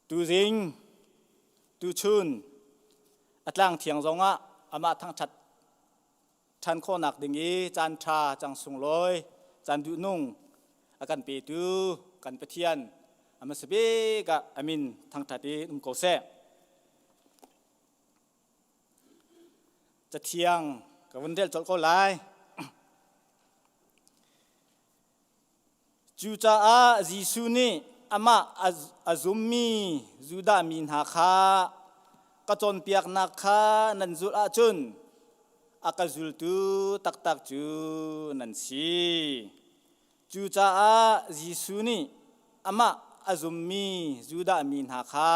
Tuzing, tuchun, a tlang thiang zongah amah thangṭhat ṭhan khawhnak ding i caan ṭha cang sunglawi, caan duhnung a kan petu kan Pathian a hmasa bik ah a min thangṭhat in um ko seh. Cathiang ka vun rel colh ko lai. Cucaah Jesuh nih amah a zummi Judah mi hna kha ka cawnpiaknak kha nan zulh ahcun a ka zultu taktak cu nan si. Cucaah Jesuh nih amah a zummi Judah mi hna kha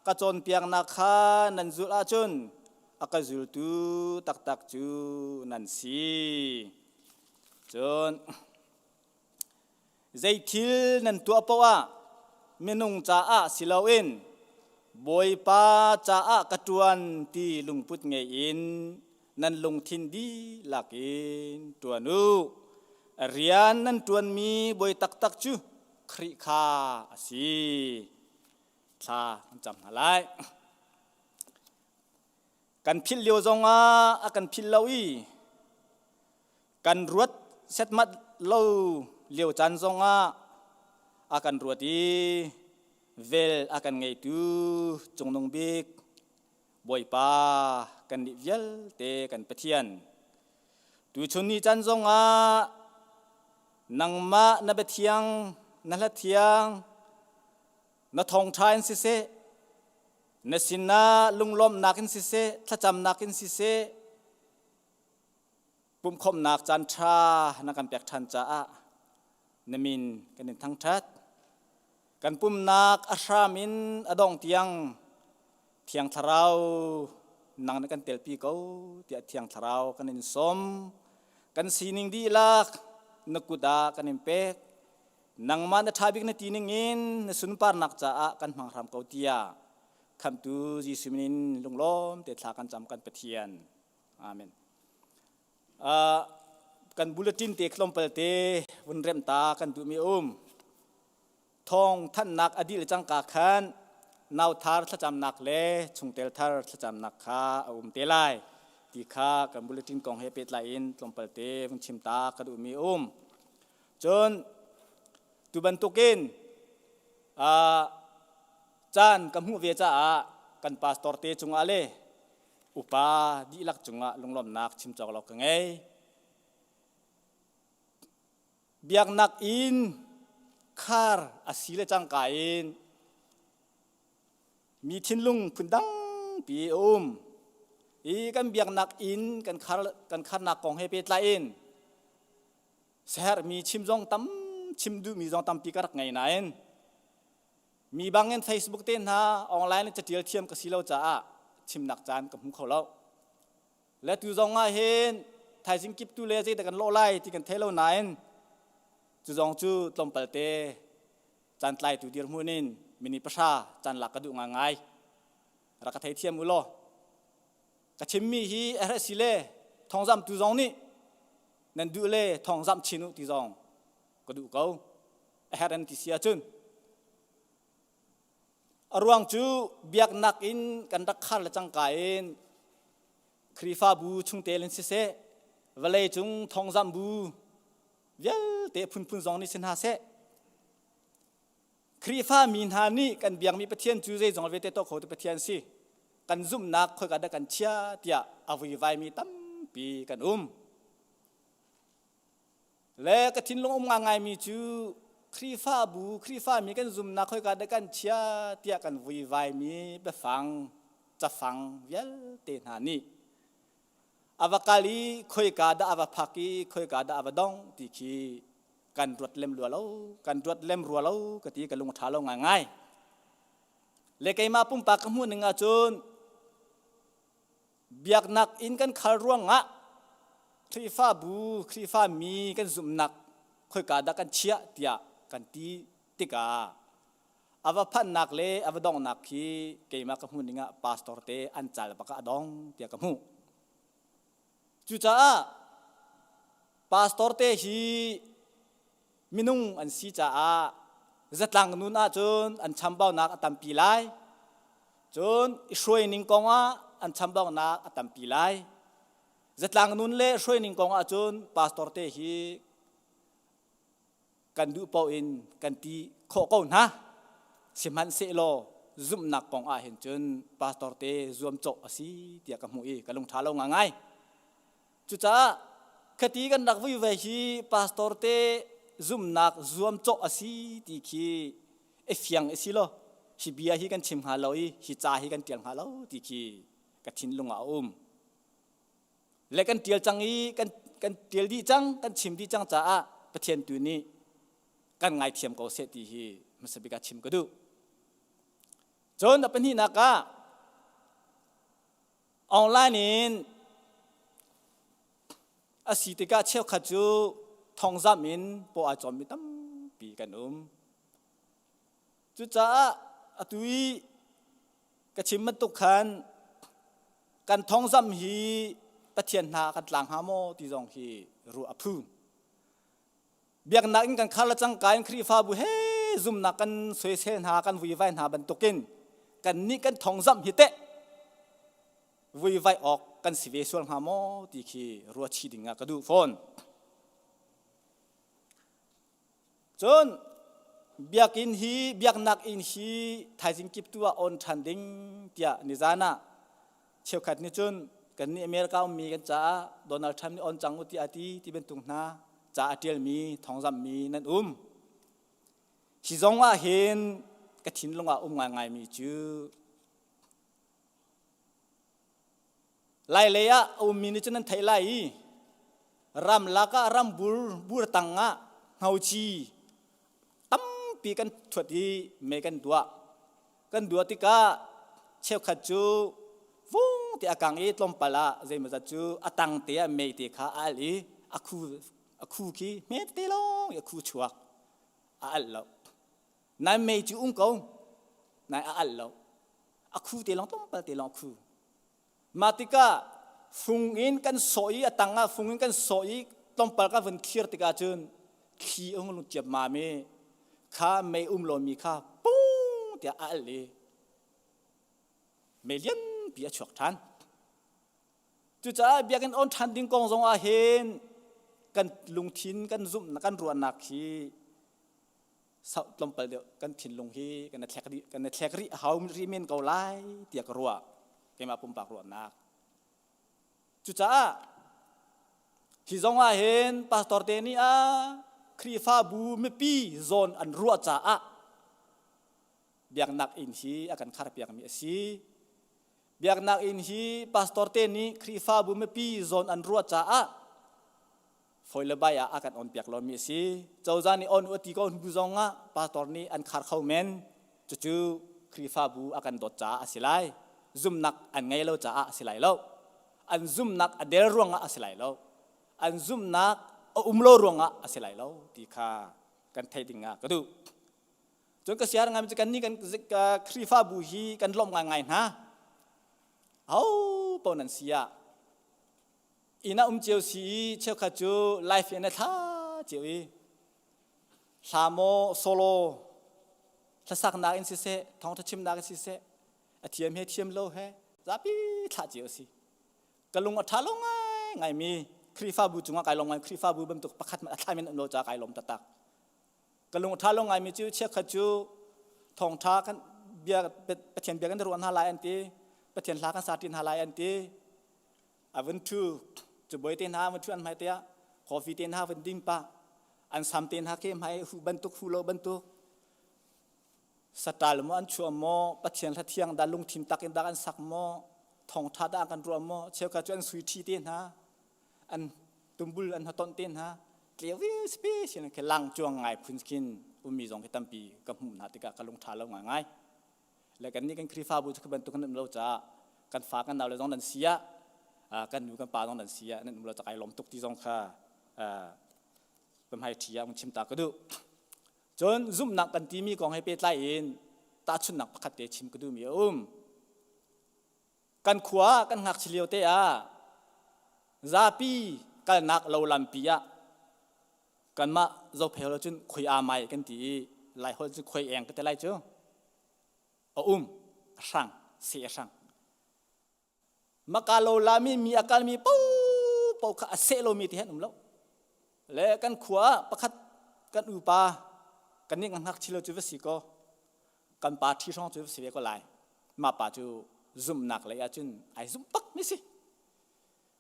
ka cawnpiaknak kha nan zulh ahcun a ka zultu taktak cu nan si. Cun zeithil nan tuah paoh ah minung caah si loin Bawipa caah ka ṭuan ti lungput ngei in nan lungthin dihlak in ṭuan u. Rian nan ṭuanmi bawi taktak cu Khrih kha a si. Thla kan cam hna lai. Kan philh lio zongah a kan philh lo i kan ruat setmat lo lio caan zongah a kan ruat i vel a kan ngeitu cungnung bik Bawipa kan nih vialte kan Pathian tuchun ni caan zongah nangmah na biathiang na hla thiang na thawngṭha in siseh na sinah lunglawmhnak in siseh thlacamnak in siseh pumhkhawmhnak caan ṭha na kan pek ṭhan caah na min kan in thangṭhat kan pumnak a hram in a dong tiang Thiang Thlarau nang na kan telpi ko tiah Thiang Thlarau kan in sawm kan sining dihlak na kut ah kan in pek nangmah na ṭha bik na ti ning in na sunparnak caah kan hmang hram ko tiah khamtu Jesuh min in lunglawm te thla kan cam kan Pathian. Amen. Kan bulletin te tlawmpal te vun rem ta kan duhmi um. Thawng thanhnak a dih le cangka khan nauthar thlacamnak le chungtel thar thlacamnak kha a um te lai ti kha kan bulletin kong he pehtlai in tlawmpal te vun chim ta ka duhmi um. Cun tu bantukin caan ka hmuh ve caah kan pastor te cungah le upa dihlak cungah lunglawmhnak chim cawk lo ka ngei. Biaknak inn khar a si le cangka in mi thinlung phundang pi a um. I kan biaknak inn kan khar kan kharnak kong he pehtlai in Siaherhmi chim zong tam chim duhmi zong tampi ka rak ngei nain mi bangin Facebook te hna online in catial thiam ka si lo caah chimnak caan ka hmu kho lo. Le tu zong ah hin thaizing kip tu le zeidah kan lawh lai ti kan thei lo nain cu zong cu tlawmpal te caan tlaitu dirhmun in mini pahra caan lak ka duh ngai. Rak ka thei thiam u law. Ka chimmi hi a herh si le thawngzamtu zong nih nan duh le thawngzamh chin u ti zong ka duh ko. A herh an ti si ahcun. A ruang cu biaknak in kan rak khar le cangka in Khrihfabu chungtel in siseh, vawlei cung thawngzamh bu vialte phunphun zong nih si hna seh, Khrihfa mi hna nih kan biakmi Pathian cu zeizong vialte tuah khotu Pathian si. Kan zumhnak khoika dah kan chia tiah a vuivaimi tampi kan um. Le ka thinlung um ngaingaimi cu Khrihfabu, Khrihfami kan zumhnak khoika dah kan chia tiah kan vuivaimi biafang, cafang vialte hna nih a va kal i khoika dah a va phak i khoika dah a va dong ti khi kan ruat lem rua lo kan ruat lem rua lo ka ti ka lung ṭha lo ngaingai le keimah pumpak ka hmuh ning ahcun biaknak in kan khal ruangah Khrihfabu Khrihfa mi kan zumhnak khoika dah kan chiah tiah kan ti tikah a va phanhnak le a va donghnak khi keimah ka hmuh ning ah pastor te an cal bak ah a dong tiah ka hmuh Cucaah pastor te hi minung an si caah Zatlang nun ahcun an chambaunak a tampi lai. Cun i hruaining kong ah an chambaunak a tampi lai. Zatlang nun le hruaining kong ahcun pastor te hi kan duh paoh in kan ti khawh ko hna. Sihmanhsehlaw zumhnak kong ah hin cun pastor te zuamcawh a si tiah ka hmuh i ka lungṭha lo ngaingai. Cucaah khati kan rak vui ve hi pastor te zumhnak zuamcawh a si ti khi i fiang i si lo hi bia hi kan chim hnga lo i hi ca hi kan ṭial hnga lo ti khi ka thinlung ah a um. Le kan ṭial cang i kan kan ṭial dih cang kan chim dih cang caah Pathian tu nih kan ngaithiam ko seh ti hi hmasa bik ah chim ka duh. Cun a pahnihnak ah online in a si tikah cheukhat cu thongzamh in paw aa cawmmi tampi kan um. Cucaah atu i ka chim bantuk khan kan thongzamh hi Pathian hna kan tlang hnga maw ti zong hi ruah a phu. Biaknak in kan khar le cangka in Khrihfabu he zumnak kan soisel hna kan vuivai hna bantukin kannih kan thongzamh hi teh vuivai awk kan si ve sual hnga maw ti khi ruahchih ding ah ka duh fawn. Cun biakinn hi biaknak inn hi thaizing kip tu ah on ṭhan ding tiah nizan ah cheukhat nih cun kannih America ummi kan caah Donald Trump nih on cang u tiah a ti ti bantuk hna ca a ṭialmi thawngzamhmi nan um. Hi zong ah hin ka thinlung ah um ngaingaimi cu Lailei ah a ummi nih cun nan theih lai i ramlak ah rambur bur tang ah hngoci tampi kan thuat i mei kan duah. Kan duah tikah cheukhat cu vung ti a kang i tlawmpal ah zeimawzat cu a tang te ah mei te kha a alh i a khu a khu khi hme te lawng i a khu chuak a alh lo. Nai mei cu um ko nai a alh lo. A khu te lawng tlawmpal te lawng a khu. Mah tikah fung in kan sawh i a tang ah fung in kan sawh i tlawmpal ka vun thlir tikah cun thli a hung lung ciammam i kha mei um lomi kha pung tiah a alh i mei lianpi a chuak ṭhan. Cucaah biakinn on ṭhan ding kong zong ah hin kan lungthin kan zumh kan ruahnak hi sau tlawmpal deuh kan thinlung hi kan i thlek rih kan i thlek rih hau rih men ko lai tiah ka ruah keimah pumpak ruahnak cucaah hi zong ah hin pastor te nih a Khrihfabu mipi zawn an ruah caah biaknak inn hi a kan kharpiakmi a si biaknak inn hi pastor te nih Khrihfabu mipi zawn an ruah caah Fawi le bai ah a kan on piak lomi a si. Cozah nih on u a ti ko hnu zong ah pastor nih an khar kho men. Cucu Khrihfabu a kan dawt caah a si lai. Zumnak an ngei lo caah a si lai lo. An zumnak a del ruangah a si lai lo. An zumnak a um lo ruangah a si lai lo ti kha kan theih ding ah ka duh. Cun ka siar ngai cu kan nih kan Khrihfabu hi kan lawmh ngaingai hna. Ho paoh nan si ah inn ah um cio si i cheukhat cu life in a thla cio i hla maw solo hlasaknak in siseh thawngtha chimnak in siseh a thiam he thiam lo he zapi thlah cio a si ka lung a tha lo ngai ngai mi Khrihfabu cungah kai lawm ngai Khrihfabu bantuk pakhat a thlai men um lo ca kai lawm taktak ka lung a tha lo ngaimi cu chiakhat cu thawngtha kan bia Pathian bia kan ruah hna lai an ti Pathian hla kan sa ṭi hna lai an ti a vun ṭhu cabuai te hna vun ṭhu an hmai te ah coffee te hna vun ding pah an sam te hna khi hmai hu bantuk hu lo bantuk satal maw an chuah maw Pathian hla thiang dah lungthin tak in dah an sak maw thawngtha dah kan ruah maw cheukhat cu an sui ṭhi te hna an tumbul an hatonh te hna tleu special khi lang cuang ngai phun khin ummi zong khi tampi ka hmuh hna tikah ka lung ṭha lo ngai ngai le kan nih kan Khrihfabu cu bantuk kan um lo caah kan fa kan nau le zong nan si ah kan nu kan pa zong nan si ah nan um lo ca kai lawm tuk ti zong kha pamhai ṭhi ah chim ta ka duh cun zumhnak kan timi kong he pehtlai in tahchunhnak pakhat te chim ka duhmi a um Kan khua kan ngakchia lio te ah zapi kalnak lo lampi ah kanmah Zophei cun khoi aa mai kan ti i Laiholh cu khuai eng ka ti lai cu. A um, a hrang, seh a hrang. Maka lo lami mi a kalmi paohpaoh kha a seh lomi ti an um lo. Le kan khua ah pakhat kan upa kan nih ngakchia lo cu va si kaw kan pa ṭhi hrawng cu va si ve ko lai. Mah pa cu zumhnak lei ahcun ai zumh bak mi si.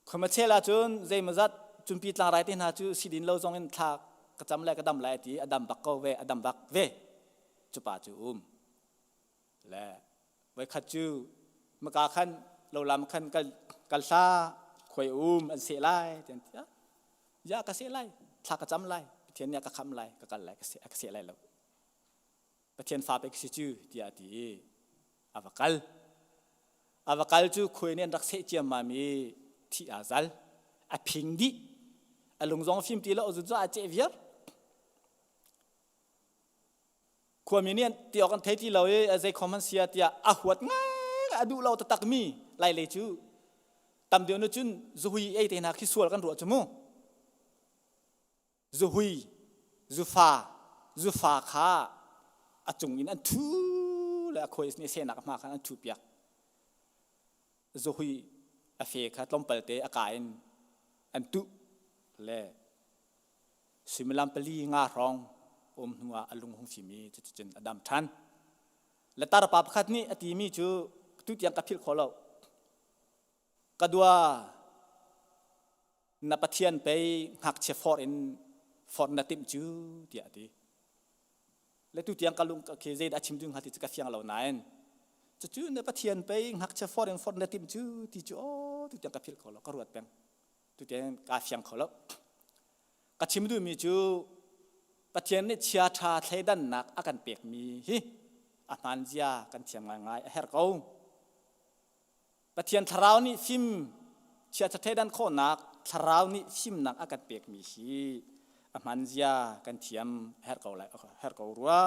Khuamachel ahcun zeimawzat cumpi tlangrai te hna cu sidin lo zong in thla ka cam le ka dam lai ti a dam bak ko ve a dam bak ve. Cu pa cu um. Le voikhat cu maka khan lolam khan kal kal hla khuai um an seh lai tian ti ya ka seh lai thla ka cam lai Pathian nih a ka kham lai ka kal lai ka seh ka seh lai lo Pathian fa pe ka si cu tiah a ti i a va kal a va kal cu khuai nih an rak seh ciammam i thi aa zal a phing dih a lung zong fim ti lo zun cu aa ceh viar Khuami nih ti awk an thei ti lo i zei khom an sia tiah a huat ngai a duh lo taktak mi Lailei cu tam deuh nu cun zuhui ei te hna khi sual kan ruah cu mu. Zuhui, zufa, zufa kha a cung in an thu le a khuai nih sehnak hma khan an thu piak. Zuhui a fe kha tlawmpal te a ka in an tuh le Suimilam pali nga hrawng um hnuah a lung hung fim i cuticun a dam ṭhan. Le tarpa pakhat nih a timi cu tutiang ka philh khawh lo. Ka dua na Pathian pei ngakchia forh in forh na timh cu tiah a ti. Le tutiang ka lung khi zeidah a chim ding hnga ti cu ka fiang lo nain cucu na Pathian pei ngakchia forh in forh na timh cu ti cu aw tutiang ka philh kho lo ka ruat peng. Tutiang kaa fiang kho lo. Ka chim duhmi cu Pathian nih chiaṭha thleidannak a kan pekmi hi a hmaanzia kan thiam ngaingai a herh ko. Pathian thlarau nih fim chiaṭha thleidan khawhnak thlarau nih fimnak a kan pekmi hi a hmaanzia kan thiam a herh ko lai herh ko rua.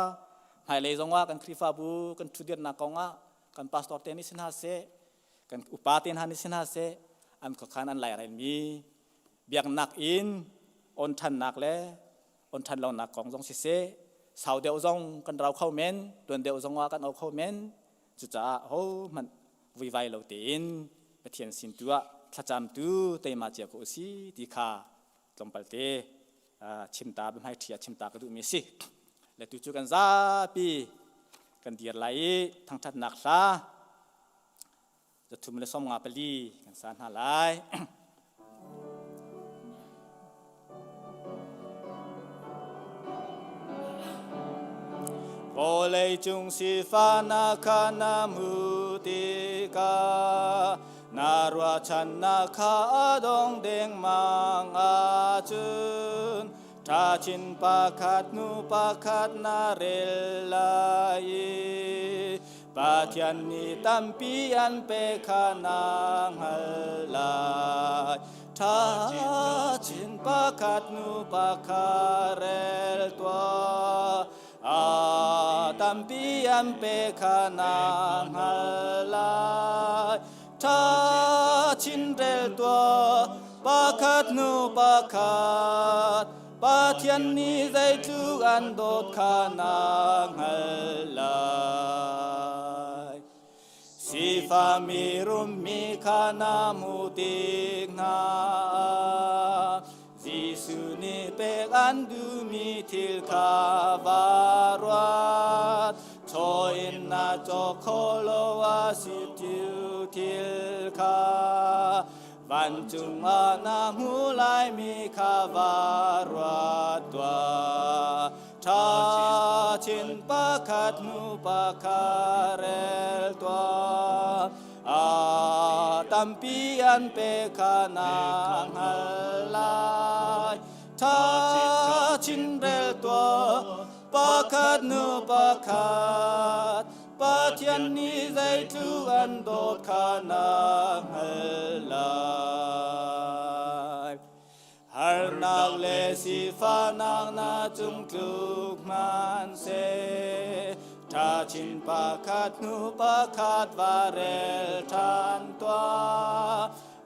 Hmailei zongah kan Khrihfabu kan ṭhudirnak kongah kan pastor te nih si hna seh kan upa te hna nih si hna seh an khuakhan an lairelmi biaknak in on ṭhannak le on ṭhan lonak kong zong siseh sau deuh zong kan rau kho men tuan deuh zong ah kan au kho men cucaah hohmanh vuivai lo tein Pathian sin tu ah thlacam tu teima cia ko usi ti kha tlawmpal te chimta biahmai ṭhi ah chimta ka duhmi a si le tu cu kan zapi kan dir lai i thangṭhatnak hla 354 kan sa hna lai. Vawlei cung sifahnak kha na hmu tikah na ruahchannak kha a dong dengmang ahcun Ṭhachin pakhat hnu pakhat na rel lai i Pathian nih tampi an pe kha na hngal lai. Ṭhachin pakhat hnu pakhat rel tuah, a tampi an pe kha na hngal lai. Ṭhachin rel tuah, pakhat hnu pakhat Pathian nih zeitluk an dawt kha na hngal lai. Sifami rummi kha na hmuh tik hna ah Jesuh nih pek an duhmi thil kha va ruat. Chaw in na cawk khawh lo a si thil kha Vancung ah na hmu laimi kha va ruat tuah. Ṭha chin pakhat hnu pakhat rel tuah. A tampi an pe kha na hngal lai. Ṭha chin rel tuah. Pakhat hnu pakhat Pathian nih zeitluk an dawt kha na hngal lai. Harnak le sifahnak na cung tluk hmanhseh, ṭhachin pakhat hnu pakhat va rel ṭhan tuah.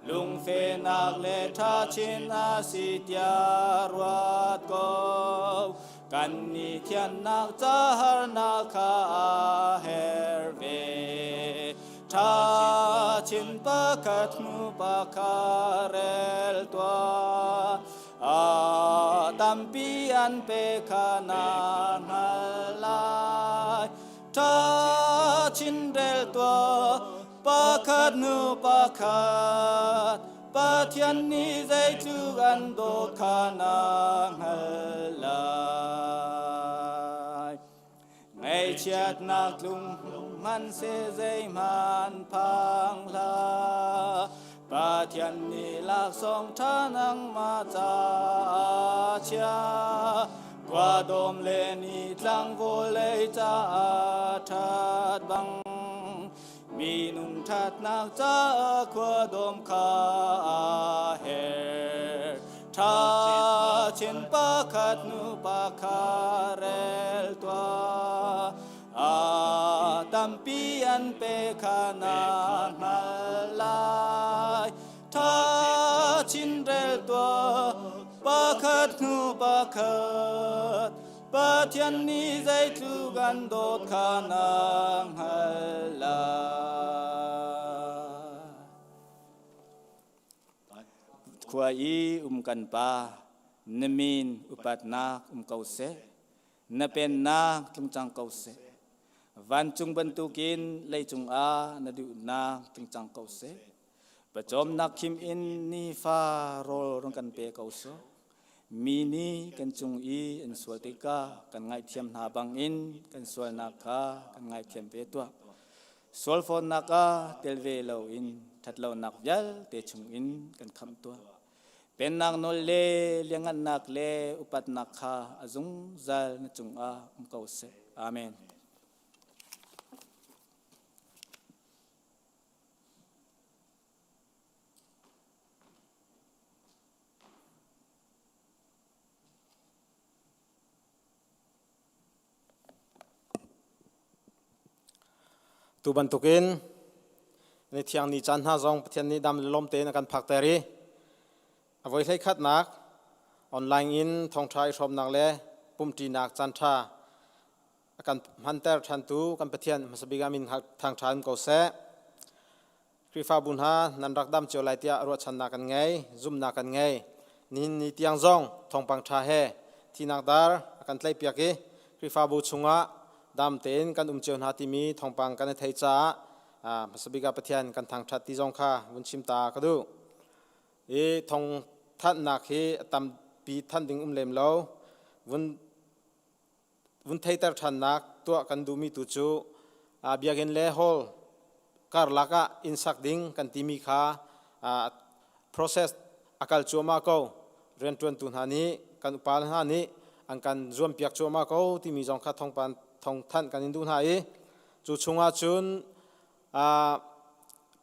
Lungfehnak le ṭhachin a si tiah ruat ko. Kan ni thiannak ca harnak kha a her ve. Tha chin pakhat hnu pakhat rel tuah. A tampi an pe kha na hngal lai. Tha chin rel tuah pakhat hnu pakhat. Pathian nih zeitluk an dawt kha na hngal lai. Ngaihchiatnak tlung hmanhseh zeihmanh phang hlah. Pathian nih laksawng ṭha nangmah caah chia. Khuadawm le nitlang vawlei caah ṭhat bang. Minung ṭhatnak caah khuadawm kha a herh. Ṭha chin pakhat nu pakhat rel tuah. A tampi an pe kha na hngal lai. Ṭha chin rel tuah pakhat hnu pakhat. Pathian nih zeitluk an dawt kha na hngal lai. Khua i um kan Pa, na min upatnak um ko seh, na pennak tlung cang ko seh. Vancung bantukin leicung ah na duhnak tlung cang ko seh. Pawcawmnak khim in nifa rawl rung kan pe ko sawh. Mi nih kan cung i an sual tikah kan ngaihthiam hna bangin kan sualnak kha kan ngaithiam ve tuah. Sualfawnnak ah tel ve loin ṭhatlonak vialte chungin kan khamh tuah. Pennak nawl le liangngannak le upatnak kha a zungzal na cungah um ko seh. Amen. Tu bantukin ni thiang ni caan hna zong Pathian nih dam le lawm tein a kan phakter i a voi hlei khatnak online in thawngṭha i hrawmnak le pumṭinak caanṭha a kan hmanter ṭhantu kan Pathian hmasa bik ah min thangṭha in ko seh. Khrihfabu hna nan rak dam cio lai tiah ruahchannak kan ngei, zumhnak kan ngei. Nihin ni tiang zong thawngpang ṭha he thinak dar a kan tlaihpiak i Khrihfabu chungah dam tein kan um cio hna timi thawngpang kan i thei caah hmasa bik ah Pathian kan thangṭhat ti zong kha vun chim ta ka duh. I thawng thanhnak hi a tampi thanh ding um lem lo. Vun vun theiter ṭhannak tuah kan duhmi tu cu biakinn le hall karlak ah inn sak ding kan timi kha process a kal cuahmah ko. Rianṭuantu hna nih kan upa hna nih an kan zuampiak cuahmah ko timi zong kha thawngpan thawngthanh kan in duh hna i cu chungah cun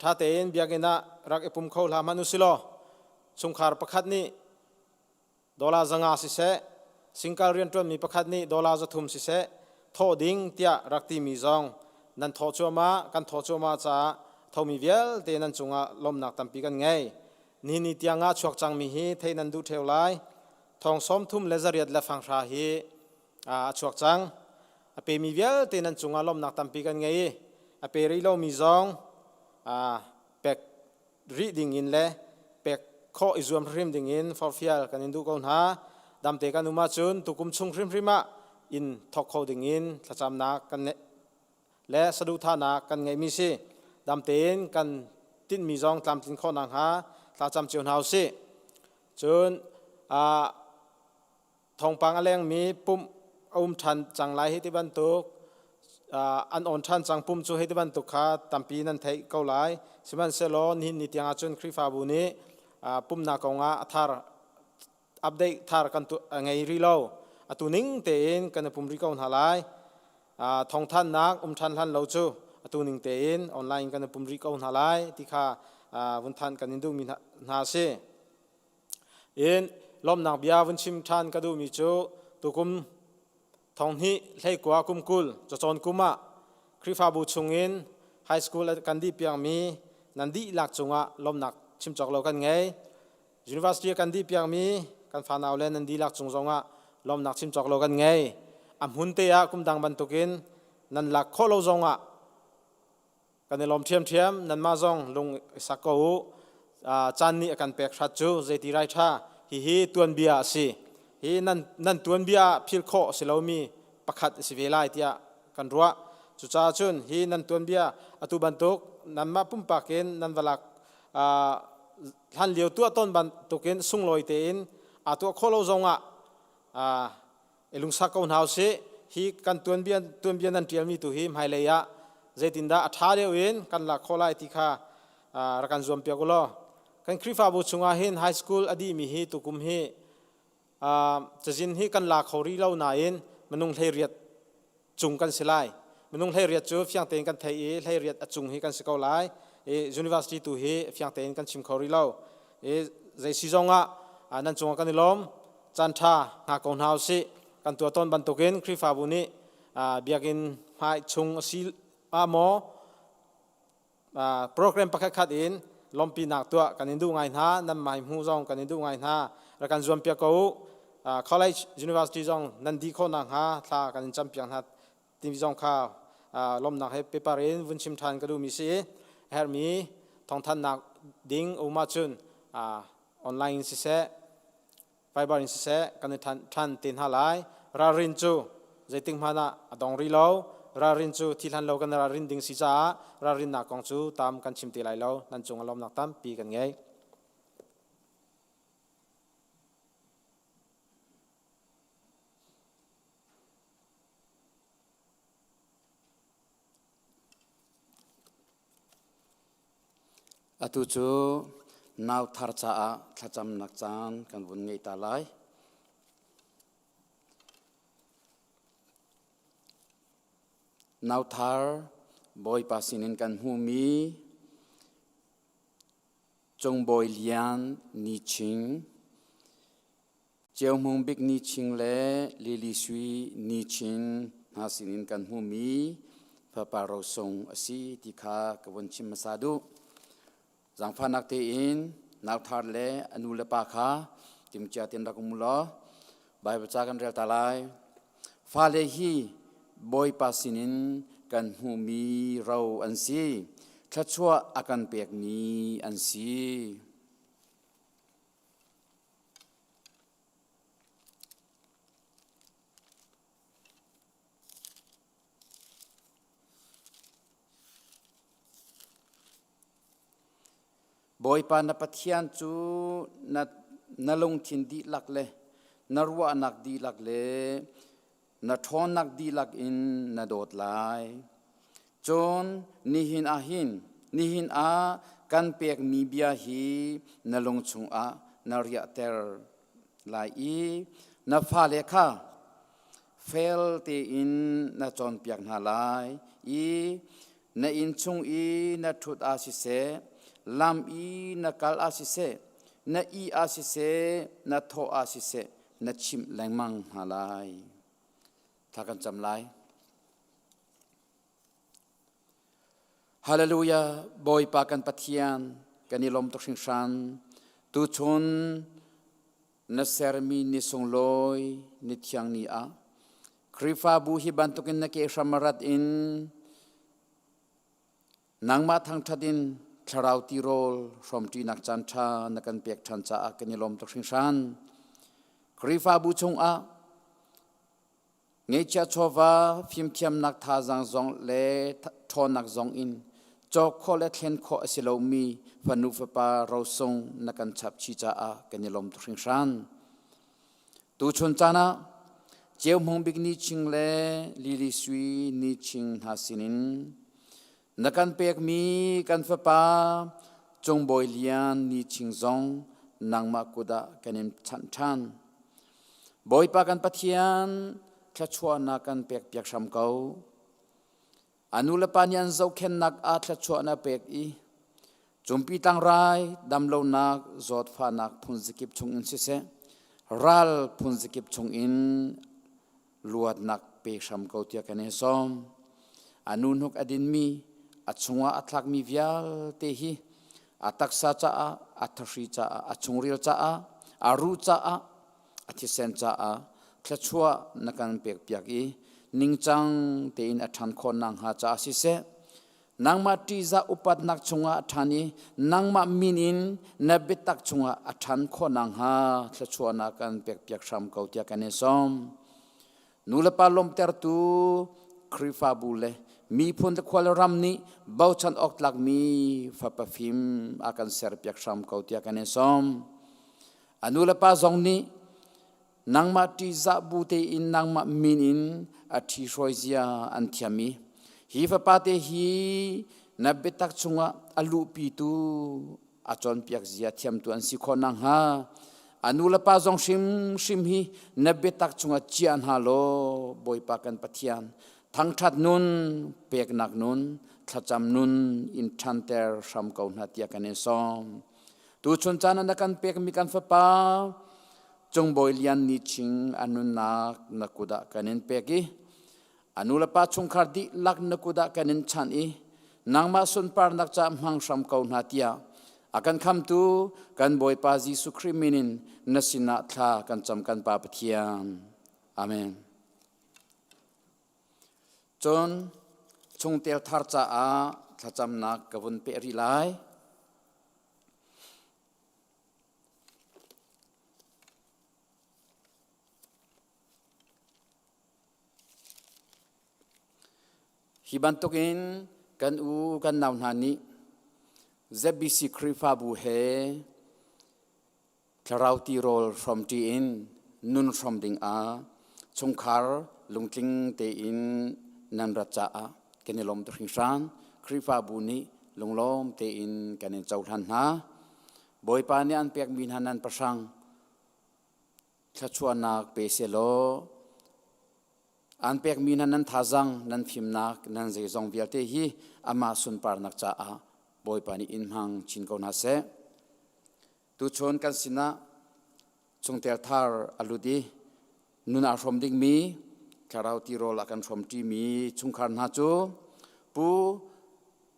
ṭha tein biakinn ah rak i pum kho hlah hmanh usilaw chungkhar pakhat nih Dollar 500 siseh, singkal rianṭuanmi pakhat nih dollar 300 siseh, thawh ding tiah rak timi zong nan thawh cuahmah, kan thawh cuahmah caah thomi vialte nan cungah lawmhnak tampi kan ngei. Nihin ni tiang ah chuak cangmi hi theih nan duh ṭheo lai. Thong 30 le 8 le fanghra hi a chuak cang. A pemi vialte nan cungah lawmhnak tampi kan ngei i a pe rih lomi zong pek rih ding in le pek khawh i zuam hrim ding in forhfial kan in duh ko hna. Damte kan um ahcun tukum chung hrimhrim ah inn thawk kho ding in thlacamnak kan le saduhthahnak kan ngeihmi si. Damte in kan tinhmi zong tlamtlin khawh nakhnga thlacam cio hna usih. Cun thawngpang a lengmi pumh a um ṭhan cang lai hi ti bantuk an on ṭhan cang pum cu hei ti bantuk kha tampi nan theih ko lai. Sihmanhsehlaw nihin ni tiang ahcun Khrihfabu nih pumnak kong ah a thar update thar kan ngei rih lo. Atu ning tein kan i pum rih ko hna lai. Thawngthannak um ṭhan hlan lo cu atu ning tein online kan i pum rih ko hna lai ti kha vun thanh kan in duhmi hna a si. In lawmhnak bia vun chim ṭhan ka duhmi cu tukum thonghnih hleikua kum 20 cacawn kum ah Khrihfabu chungin high school kan dih piakmi nan dihlak cungah lawmhnak chim cawk lo kan ngei. University kan dih piakmi kan fanau le nan dihlak cung zongah lawmnak chim cawk lo kan ngei. A hmun te ah kum dang bantukin nan lak khawh lo zong ah kan i lawm ṭhiamṭhiam. Nanmah zong lung i sak ko u. Caan nih a kan pek hrat cu zeiti rai ṭha. Hihi tuanbia a si. Hi nan, nan tuanbia ah phil khawh a si lomi pakhat a si ve lai tiah kan ruah. Cucaah cun hi nan tuanbia atu bantuk nanmah pumpak in nan va lak hlan lio tuah tawn bantukin sunglawi tein aa tuah khawh lo zongah i lungsak ko hna usih. Hi kan tuanbia tuanbia nan ṭialmi tu hi hmailei ah zeitindah a ṭha deuh in kan lak khawh lai ti kha rak kan zuampiak u law. Kan Khrihfabu chungah hin high school a dihmi hi tukum hi cazin hi kan la kho rih lo nain minung 18 cung kan si lai. Minung 18 cu fiang tein kan theih i 18 a cung hi kan si ko lai. I university tu hi fiang tein kan chim kho rih lo. I zei si zong ah nan cungah kan i lawm. Caan ṭha hna ko hna usih. Kan tuah tawn bantukin Khrihfabu nih biakinn hmai chung a si ah maw program pakhat khat in lawmpinak tuah kan in duh ngai hna. Nan mai hmu zong kan in duh ngai hna. Rak kan zuam piak ko u. College university zong nan dih khawh nakhnga thla kan in campiak hna timi zong kha lawmnak he paper in vun chim ṭhan ka duhmi si. A herhmi thawngthanhnak ding um ahcun online in siseh Viber in siseh kan i ṭhan te hna lai. Ralrin cu zeitik hmanh ah a dong rih lo. Ralrin cu thi hlan lo kan ralrin ding si caah ralrinnak kong cu tam kan chim te lai lo. Nan cung ah lawmnak tampi kan ngei. Atu cu nau thar caah thlacamnak caan kan vun ngei ta lai. Nau thar Bawipa sinin kan hmuhmi Cungbawi Lian Ni Ching, Ceu Hmung Bik Ni Ching le Lily Sui Ni Ching hna sinin kan hmuhmi fapa rosung a si ti kha ka vun chim hmasa duh. Zaangfahnak tein nauthar le a nu le pa kha timcia tein rak um u law Baibal ca kan rel ta lai. Fale hi Bawipa sinin kan hmuhmi ro an si. Thluachuah a kan pekmi an si. Bawipa na Pathian cu na, na lungthin dihlak le na ruahnak dihlak le na ṭhawnnak dihlak in na dawt lai. Cun nihin ah hin nihin ah kan pekmi bia hi na lung chungah na riahter lai i na fale kha fel tein na cawnpiak hna lai i na inn chung i na ṭhut ah siseh, lam i na kal ah siseh, na ih ah siseh, na thawh ah siseh, na chimh lengmang hna lai. Thla kan cam lai. Hallelujah, Bawipa kan Pathian, kan i lawm tuk hringhran. Tuchun na sermi ni sunglawi ni thiang ni ah Khrihfabu hi bantukin na ke hram rat in Nangmah thangṭhat in thlarau tirawl hrawmṭinak caanṭha na kan pek ṭhan caah kan i lawm tuk hringhran. Khrihfabu chungah ngeihchiah chawva fimthiamnak thazaang zong le ṭhawnnak zong in cawk khawh le thlen khawh a si lomi fanu fapa rosung na kan chap chih caah kan i lawm tuk hringhran. Tuchun caan ah Ceu Hmung Bik Ni Ching le Lily Sui Ni Ching hna sinin na kan pekmi kan fapa Cung Bawi Lian Ni Ching zong nangmah kut ah kan in chanh ṭhan. Bawipa kan Pathian thluachuahnak kan pekpiak hram ko. A nu le pa nih an zohkhenhnak ah thluachuah na pek i cumpi tlangrai damlonak zawtfahnak phunzakip chungin siseh ral phunzakip chungin luatnak pe hram ko tiah kan in sawm. A nu hnuk a dinmi a chungah a thlakmi vialte hi a taksa caah a thahri caah a chungril caah a ruh caah a thisen caah thluachuah na kan pekpiak i ningcang tein a ṭhan khawh nakhnga caah siseh, nangmah ṭihzah upatnak chungah a ṭhan i nangmah min in na biatak chungah a ṭhan khawh nakhnga thluachuahnak kan pekpiak hram ko tiah kan in sawm. Nulepa lawmhtertu Khrihfabu le miphun le khua le ram nih bochan awk tlakmi fapa fim a kan serpiak hram ko tiah kan in sawm. A nulepa zong nih nangmah ṭihzah bu tein nangmah min in a ṭhihruai zia an thiam i hi fapa te hi na biatak chungah a luhpitu a cawnpiak zia thiamtu an si khawh nakhnga a nu le pa zong hrimhrim hi na biatak chungah chia hna law Bawipa kan Pathian thangṭhat nun peknak nun thlacam nun in ṭhanter hram ko hna tiah kan in sawm. Tuchun caan ah na kan pekmi kan fapa Cungbawi Lian Ni Ching a nunnak na kut ah kan in pek i a nu le pa chungkhar dihlak na kut ah kan in chanh i nangmah sunparnak caah hmang hram ko hna tiah a kan khamtu kan Bawipa Jesuh Khrih min in na sinah thla kan cam kan Pa Pathian. Amen. Cun chungtel thar caah thlacamnak ka vun peh rih lai. Hi bantukin kan u kan nau hna nih ZBC Khrihfabu he thlarau tirawl hrawmṭi in nun hrawm dingah chungkhar lungtling tein nan rat caah kan i lawm tuk hringhran. Khrihfabu nih lunglawm tein kan in cohlan hna. Bawipa nih an pekmi hna nan pahrang thluachuahnak pe sehlaw an pekmi hna nan thazang nan fimnak nan zeizong vialte hi amah sunparnak caah Bawipa nih in hmang chin ko hna seh. Tuchun kan sinah chungtel thar a lut i nun aa hrawm dingmi thlarau tirawl a kan hrawmṭimi chungkhar hna cu Pu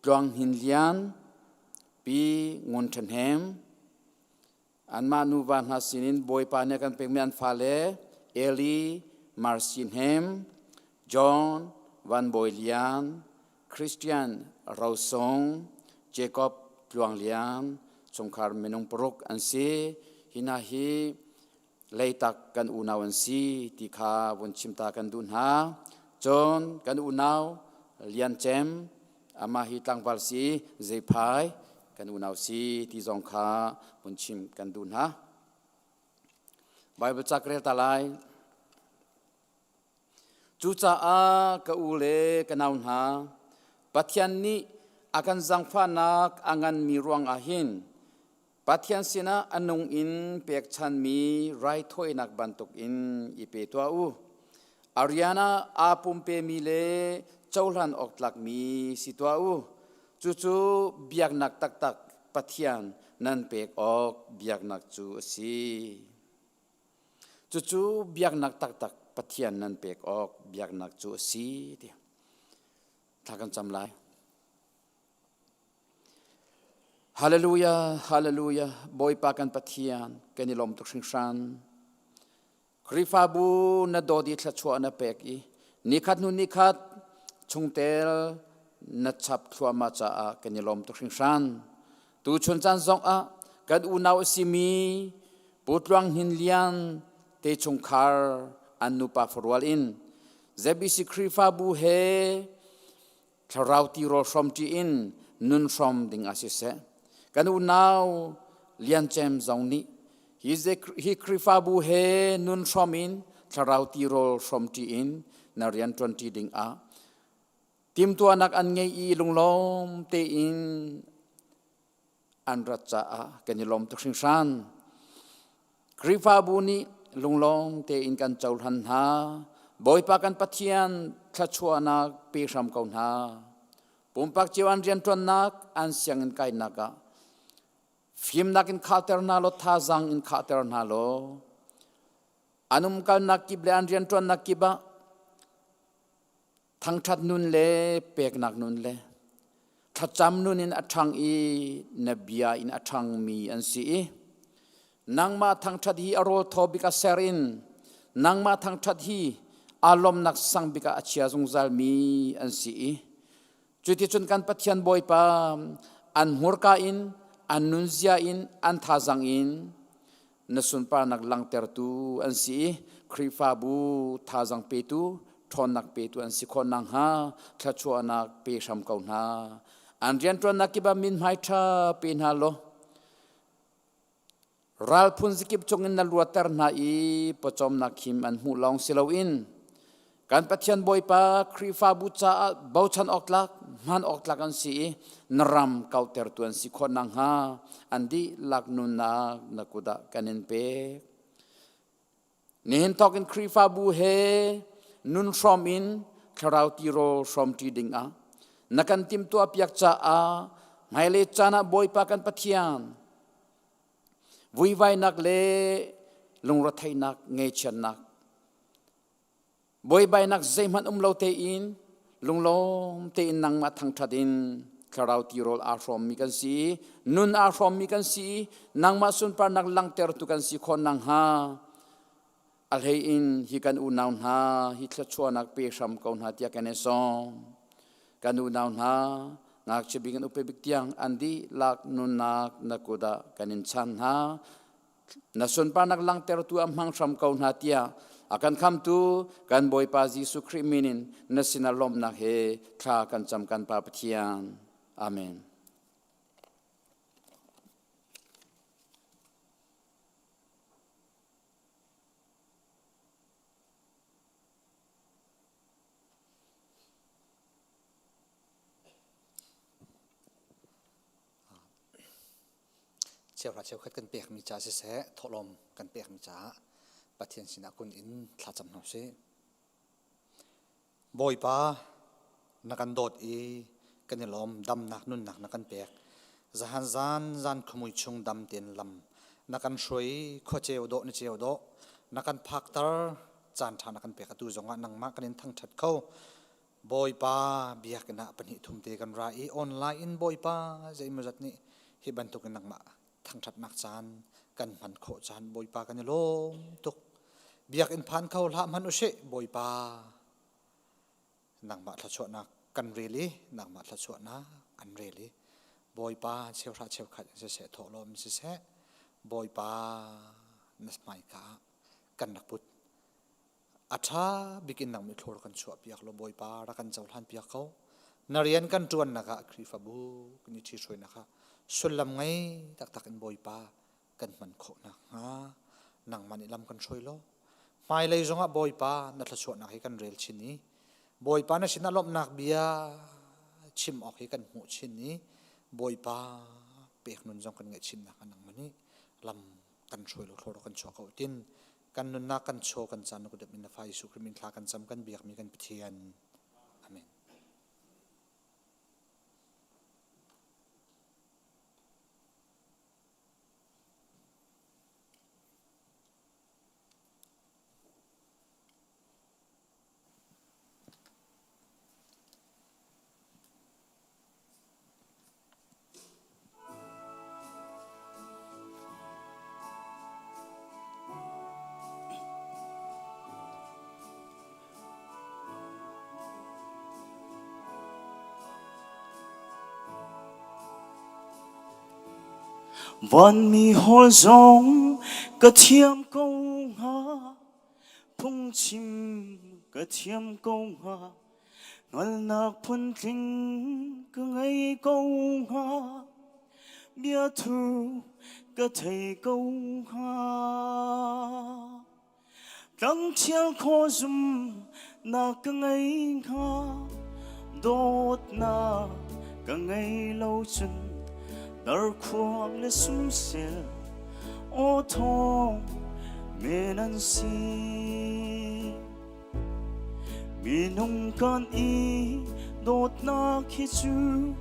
Tluang Hnin Lian, Pi Ngun Ṭha Hnem, anmah nuva hna sinin Bawipa nih a kan pekmi an fale Eli Marcy Hnem, John Van Bawi Lian, Christian Rosung, Jacob Tluang Lian, chungkhar minung paruk an si. Hi hna hi leitak kan unau an si ti kha vun chimta kan duh hna. Cun kan unau Lian Cem, amah hi tlangval si, Zeiphai kan unau si ti zong kha vun chim kan duh hna. Bible ca ka rel ta lai. Cucaah ka u le ka nau hna, Pathian nih a kan zaangfahnak a nganmi ruangah hin Pathian sinah a nung in pekchanmi raithawinak bantukin i pe tuah u. A rian ah aa pumpemi le cohlan awk tlakmi si tuah u. Cucu biaknak taktak Pathian nan pek awk biaknak cu a si. Cucu biaknak taktak Pathian nan pek awk biaknak cu a si ti. Thla kan cam lai. Hallelujah, hallelujah, Bawipa kan Pathian, kan i lawm tuk hringhran. Khrihfabu na dawt i thluachuah na pek i nikhat hnu nikhat chungtel na chap thluahmah caah kan i lawm tuk hringhran. Tuchun caan zong ah kan unau a simi Pu Tluang Hnin Lian te chungkhar an nupa farual in ZBC Khrihfabu he thlarau tirawl hrawmṭi in nun hrawm ding ah siseh kan unau Lian Cem zong nih hi Khrihfabu he nun hrawm in thlarau tirawl hrawmṭi in na rian ṭuanṭi ding ah timtuahnak an ngei i lunglawm tein an rat caah kan i lawm tuk hringhran. Khrihfabu nih lunglawm tein kan cohlan hna. Bawipa kan Pathian thluachuahnak pe hram ko hna. Pumpak cio an rianṭuannak, an sianginn kainak ah fimnak in khahter hna law thazaang in khahter hna law an umkalnak kip le an rianṭuannak kip ah Thangṭhat nun le peknak nun le thlacam nun in a ṭhang i na bia in a ṭhangmi an si i nangmah thangṭhat hi a rawl thaw bik a ser in. Nangmah thangṭhat hi aa lawmnak sang bik ah a chia zungzalmi an si i cuticun kan Pathian Bawipa an hmurka in an nunzia in an thazang in na sunparnak langhtertu an si i Khrihfabu thazang petu ṭhawnnak petu an si khawh nakhnga thluachuahnak pe hram ko hna. An rianṭuannak kip ah mithmai ṭha pe hna law ral phun zakip cungin na luatter hna i pawcawmnak him an hmuh lawng si loin kan Pathian Bawipa Khrihfabu caah bochan awk tlak hman awk tlak an si i na ram kauhtertu an si khawh nakhnga an dihlak nunnak na kut ah kan in pek. Nihin thawk in Khrihfabu he nun hrawm in thlarau tirawl hrawmṭi dingah na kan timhtuahpiak caah hmailei caan ah Bawipa kan Pathian vuivainak le lungretheihnak ngeichiatnak buaibainak zeihmanh um lo tein lunglawm tein nangmah thangṭhat in thlarau tirawl aa hrawmmi kan si nun aa hrawmmi kan si nangmah sunparnak langhtertu kan si khawh nakhnga a hlei in hi kan unau hna hi thluachuahnak pe hram ko hna tiah kan i sawm. Kan unau hna ngakchia bik in upa bik tiang an dihlak nunnak na kut ah kan in chan hna. Na sunparnak langhtertu ah hmang hram ko hna tiah a kan khamtu kan Bawipa Jesuh Khrih min in na sinah lawmhnak he thla kan cam kan Pa Pathian. Amen. Cheuhra cheukhat kan pekmi ca siseh, thawhlawm kan pekmi caah Pathian sinah kun in thlacam hna usih. Bawipa, na kan dawt i kan i lawm damnak nunnak na kan pek. Zahan zan zan khuamui chung dam tein lam na kan hruai i khua ceu dawh ni ceu dawh na kan phakter caan ṭha na kan pek atu zongah nangmah kan in thangṭhat kho. Bawipa biakinn ah pahnih thum te kan ra i online in Bawipa zeimawzat nih hi bantukin nangmah thangṭhatnak caan kan hman khawh caan Bawipa kan i lawm tuk. Biakinn phan kho hlah hmanh usih Bawipa nangmah thluachuahnak kan rel i nangmah thluachuahnak an rel i Bawipa cheuhra cheukhat in siseh thawhlawm siseh Bawipa na hmaika ah kan rak put. A ṭha bik in nang mithlur kan chuahpiak law Bawipa rak kan cohlan piak ko. Na rian kan ṭuannak ah Khrihfabu kan i ṭhihruainak ah sullam ngei taktak in Bawipa kan hman khawh nakhnga nangmah nih lam kan hruai law hmailei zongah Bawipa na thluachuahnak hi kan rel chin i Bawipa na sinah lawmhnak bia chim awk hi kan hmuh chin i Bawipa pek nun zong kan ngeih chin nakhnga nangmah nih lam kan hruai law thlawh kan chuah ko tin kan nunnak kan chaw kan caan na kut in na fa Jesuh Khrih min thla kan cam kan biakmi kan Pathian. Amen. Vanmi hawl zong ka thiam ko hnga, phungchim ka thiam ko hnga. Hngalhnak phuntling ka ngei ko hnga, biathu ka thei ko hnga. Tlangthial khaw zum na ka ngei hnga, dawtnak ka ngei lo cun darkhuang le sumsel aw thawng men an si. Minung kan i dawtnak hi cu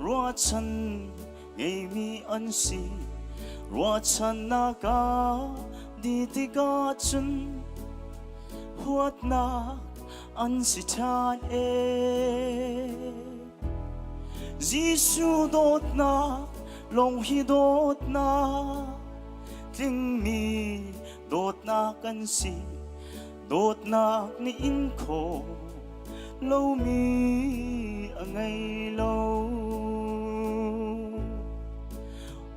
ruahchan ngeimi an si. Ruahchannak ah di tikah cun huatnak an si ṭhan ee. Jesuh dawtnak lawng hi dawtnak tlingmi. Dawtnak an si, dawtnak nih in khawh lomi a ngei lo.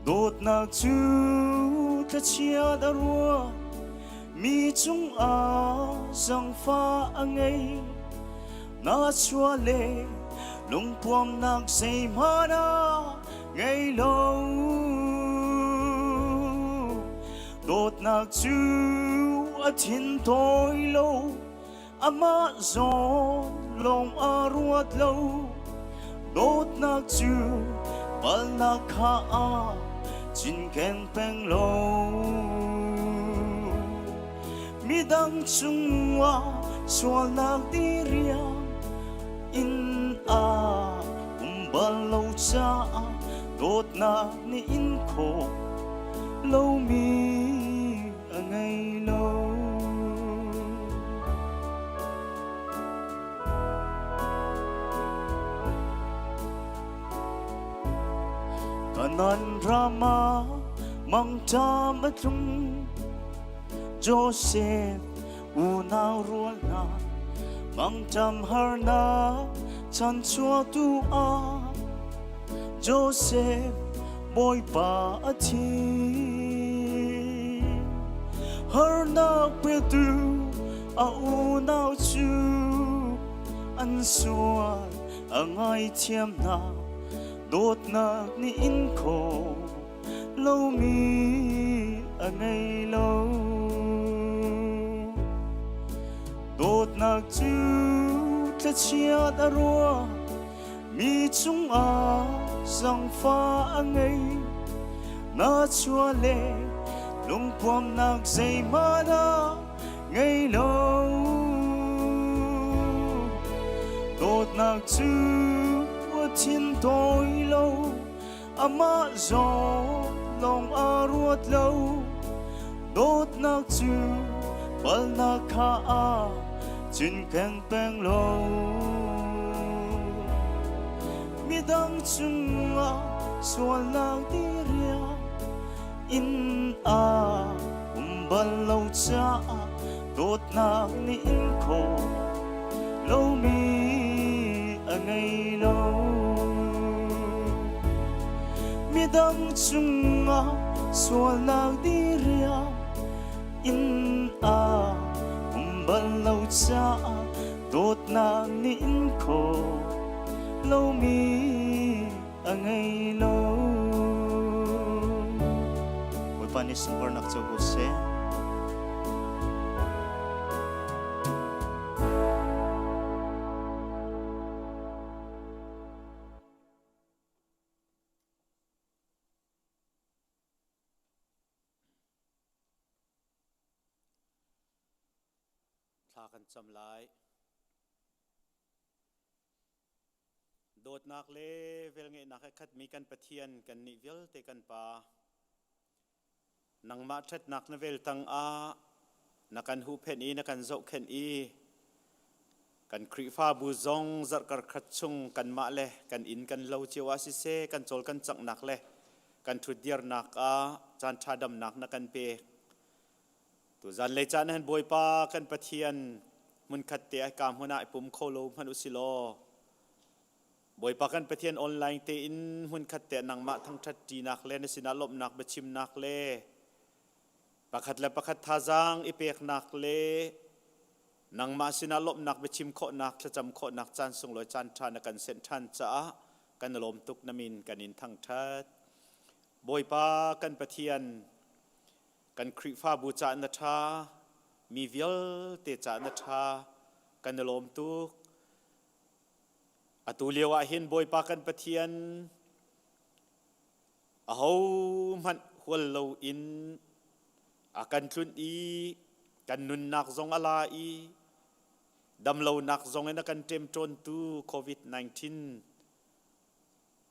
Dawtnak cu thlachiat a ruat, mi cungah zangfah a ngei. Na chuah le lungpuamnak zeihmanh ah ngei lo. Dawtnak cu a thin tawi lo, amah zawn lawng a ruat lo. Dawtnak cu palnak kha a cinken peng lo. Midang cungah sualnak diriam in a um bal lo caah dawtnak nih in khawh lomi a ngei lo. Kanan rama mangṭam a tlung Joseph unau rual hna mangṭam harnak chanchuahtu ah Joseph Bawipa a thi. Harnak petu a unau cu an sual a ngaithiam hna dawtnak nih in khawh lomi a ngei lo. Dawtnak cu thlachiat a ruah, mi cungah zangfah a ngei. Na chuah le lungpuamnak zeihmanh ah ngei lo. Dawtnak cu a thin tawi lo, amah zawn lawng a ruat lo. Dawtnak cu palnak kha a cinken peng lo. Midang cungah sualnak diriam in a um bal lo caah dawtnak nih in khawh lomi a ngei lo. Midang cungah sualnak diriam in a um bal lo caah dawtnak nih in khawh lomi a ngei lo. Bawipa nih sunparnak co ko seh. Thla kan cam lai. Dawtnak le velngeihnak he khatmi kan Pathian kannih vialte kan Pa, nangmah ṭhatnak na vel tangah na kan huhphenh i na kan zohkhenh i kan Khrihfabu zong zarhkar khat chung kanmah le kan inn kan lo cio ah siseh kan cawl kan canghnak le kan ṭhutdirnak ah caanṭha damnak na kan pek. Tuzan lei caan han Bawipa kan Pathian hmunkhat te ka hmun ah i pum kho lo hmanh u si law Bawipa kan Pathian online te in hmunkhat te nangmah thangṭhat ṭinak le na sinah lawmhnak biachimnak le pakhat le pakhat thazaang i peknak le nangmah sinah lawmhnak biachim khawhnak thlacam khawhnak caan sunglawi caan ṭha na kan senh ṭhan caah kan lawm tuk na min kan in thangṭhat. Bawipa kan Pathian Kan Khrihfabu caah na ṭha, mi vialte caah na ṭha, kan i lawm tuk. Atu lio ah hin Bawipa kan Pathian ahohmanh hual loin a kan tlunh i kan nunnak zong a la i damlonak zong in a kan ṭemṭawntu COVID-19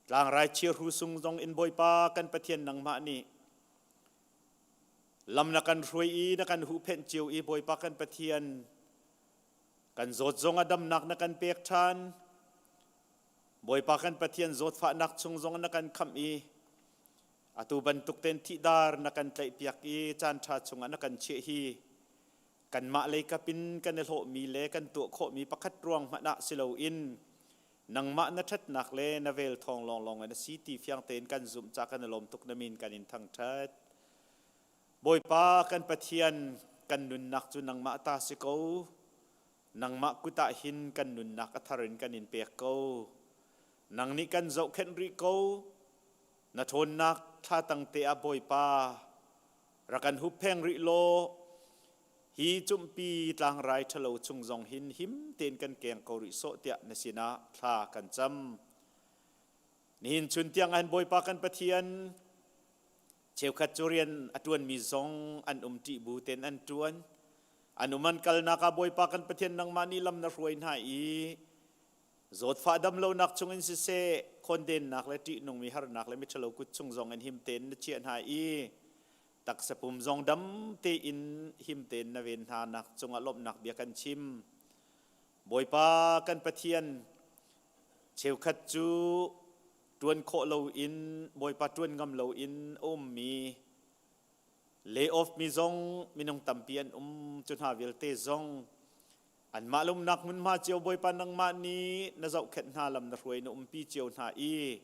tlangrai chiahru sung zong in Bawipa kan Pathian nangmah nih Lam na kan hruai i na kan huhphenh cio i Bawipa kan Pathian, kan zawt zong a damnak na kan pek ṭhan. Bawipa kan Pathian zawtfahnak chung zong na kan khamh i Atu bantuk ten thihdar na kan tlaihpiak i caan ṭha chungah na kan chiah hi kanmah lei kap in kan i hlawhmi le kan tuah khawhmi pakhat ruang hmanh ah si loin nangmah na ṭhatnak le na vel thawng lawnglawng in a si ti fiang tein kan zumh ca kan i lawm tuk na min kan in thangṭhat. Bawipa kan Pathian kan nunnak cu nangmah ta si ko. Nangmah kut ah hin kan nunnak a thar in kan in pek ko. Nang nih kan zohkhenh rih ko. Na ṭhawnnak thla tangte ah Bawipa rak kan huppheng rih law hi cumpi tlangrai ṭhalo chung zong hin him tein kan keng ko rih sawh tiah na sinah thla kan cam. Nihin chun tiang ahhin Bawipa kan Pathian cheukhat cu rian a ṭuanmi zong an um ṭih bu tein an ṭuan. An um an kalnak ah Bawipa kan Pathian nangmah nih lam na hruai hna i Zawtfah damlonak chungin siseh, khawndennak le ṭihnungmi harnak le miṭhalo kut chung zongin him tein na chiah hna i taksa pum zong dam tein him tein na ven hna nak cungah lawmhnak bia kan chim. Bawipa kan Pathian, cheukhat cu ṭuan khawh loin Bawipa ṭuan ngam loin a ummi lay off mi zong minung tampi an um cu hna vialte zong Anmah lumnak hmunhma cio Bawipa nangmah nih na zohkhenh hna lam na hruai na umpi cio hna i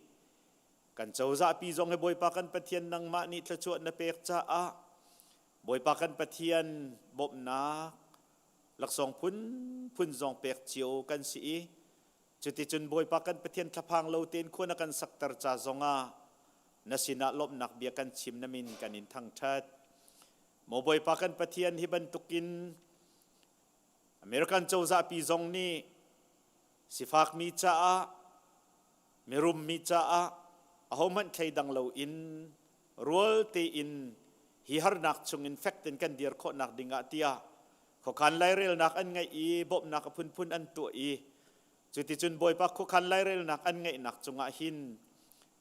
kan cozahpi zong hi Bawipa kan Pathian nangmah nih thluachuah na pek caah Bawipa kan Pathian bawmhnak laksawng phunphun zong pek cio kan si i cuticun Bawipa kan Pathian thlaphang lo tein khua na kan sakter ca zongah na sinah lawmhnak bia kan chim na min kan in thangṭhat. Maw Bawipa kan Pathian hi bantukin American cozahpi zong nih sifakmi caah mirummi caah ahohmanh thleidang loin rual tein hi harnak chungin fek tein kan dir khawhnak dingah tiah khuakhan lairelnak an ngeih i bawmhnak a phunphun an tuah i cuticun Bawipa khuakhan lairelnak an ngeihnak cungah hin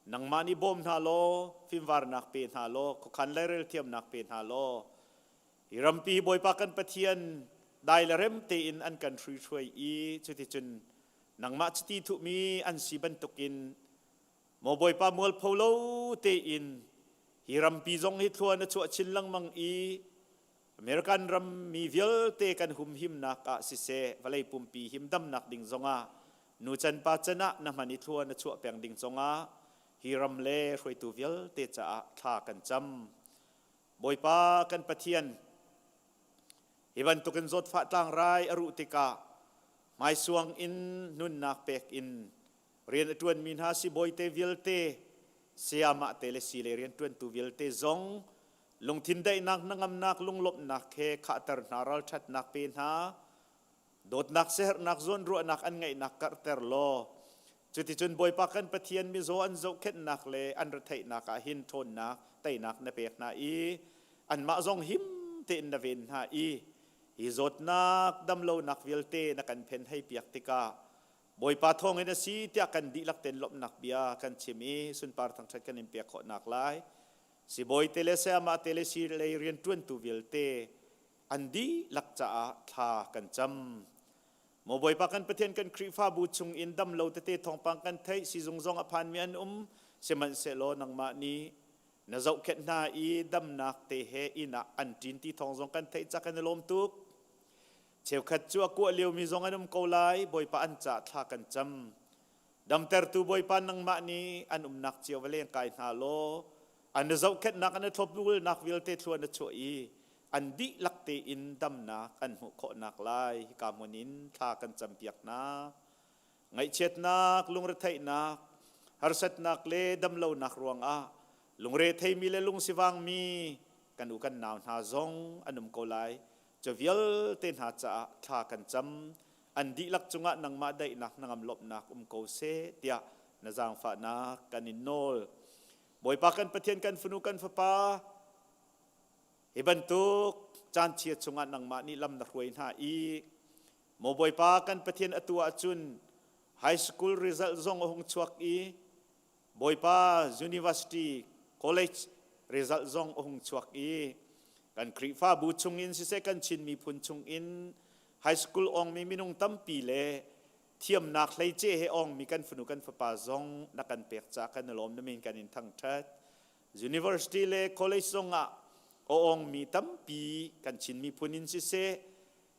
nangmah nih bawm hna law fimvarnak pe hna law khuakhan lairel thiamnak pe hna law Hi rampi Bawipa kan Pathian dai le rem tein an kan hruihruai i cuticun nangmah chiti thuhmi an si bantukin maw Bawipa mualpho lo tein hi rampi zong hi thlua na chuah chin lengmang i American ram mi vialte kan humhimnak ah siseh vawlei pumpi himdamnak ding zongah nu can pa can ah na hman i thlua na chuah peng ding zongah hi ram le hruaitu vialte caah thla kan cam. Bawipa kan Pathian, hi bantukin zawtfah tlangrai a ruh tikah hmaisuang in nunnak pek in rian a ṭuanmi hna sibawite vialte, sayamah te le sii lei rianṭuantu vialte zong lungthin daihnak, hnangamnak, lunglawmhnak he khahter hna, ralṭhatnak pe hna, Dawtnak siaherhnak zawnruahnak an ngeihnak karhter law cuticun Bawipa kan Pathian mizaw an zohkhenhnak le an retheihnak ah hin ṭhawnnak teinak na pek hna i anmah zong him tein na ven hna i hi zawtnak damlonak vialte na kan phen hei piak tikah Bawipa thawngin a si tiah kan dihlak tein lawmhnak bia kan chim i sunpar thangṭhat kan in pek khawhnak lai sibawi te le sayamah te le si lei rianṭuantu vialte an dihlak caah thla kan cam. Maw Bawipa kan Pathian kan Khrihfabu chung in dam lo tete thawngpang kan theih sizung zong a phanmi an um sihmanhsehlaw nangmah nih na zohkhenh hna i damnak te he inn ah an ṭin ti thawng zong kan theih cak kan i lawm tuk. Cheukhat cu a kuah liomi zong an um ko lai Bawipa an caah thla kan cam. Damtertu Bawipa nangmah nih an umnak cio va leng kai hna law an zohkhenhnak an i thlopbulnak vialte thlua na chuah i an dihlak tein damnak an hmuh khawhnak lai hika hmun in thla kan campiak hna. Ngaihchiatnak, lungretheihnak, harsatnak le damlonak ruangah lungretheimi le lungsivangmi kan u kan nau hna zong an um ko lai. Cu vialte hna caah thla kan cam. An dihlak cungah nangmah daihnak hnangam lawmhnak um ko seh tiah na zaangfahnak kan in nawl. Bawipa kan Pathian kan fanu kan fapa Hi bantuk caan chia chungah nangmah nih lam na hruai hna i maw Bawipa kan Pathian atu ahcun high school result zong a hung chuak i Bawipa university college result zong a hung chuak i kan Khrihfabu chungin siseh kan Chin miphun chungin high school ongmi minung tampi le thiamnak hleice he ongmi kan fanu kan fapa zong na kan pek caah kan i lawm na min kan in thangṭhat. University le college zong ah a awngmi tampi kan Chin miphun in siseh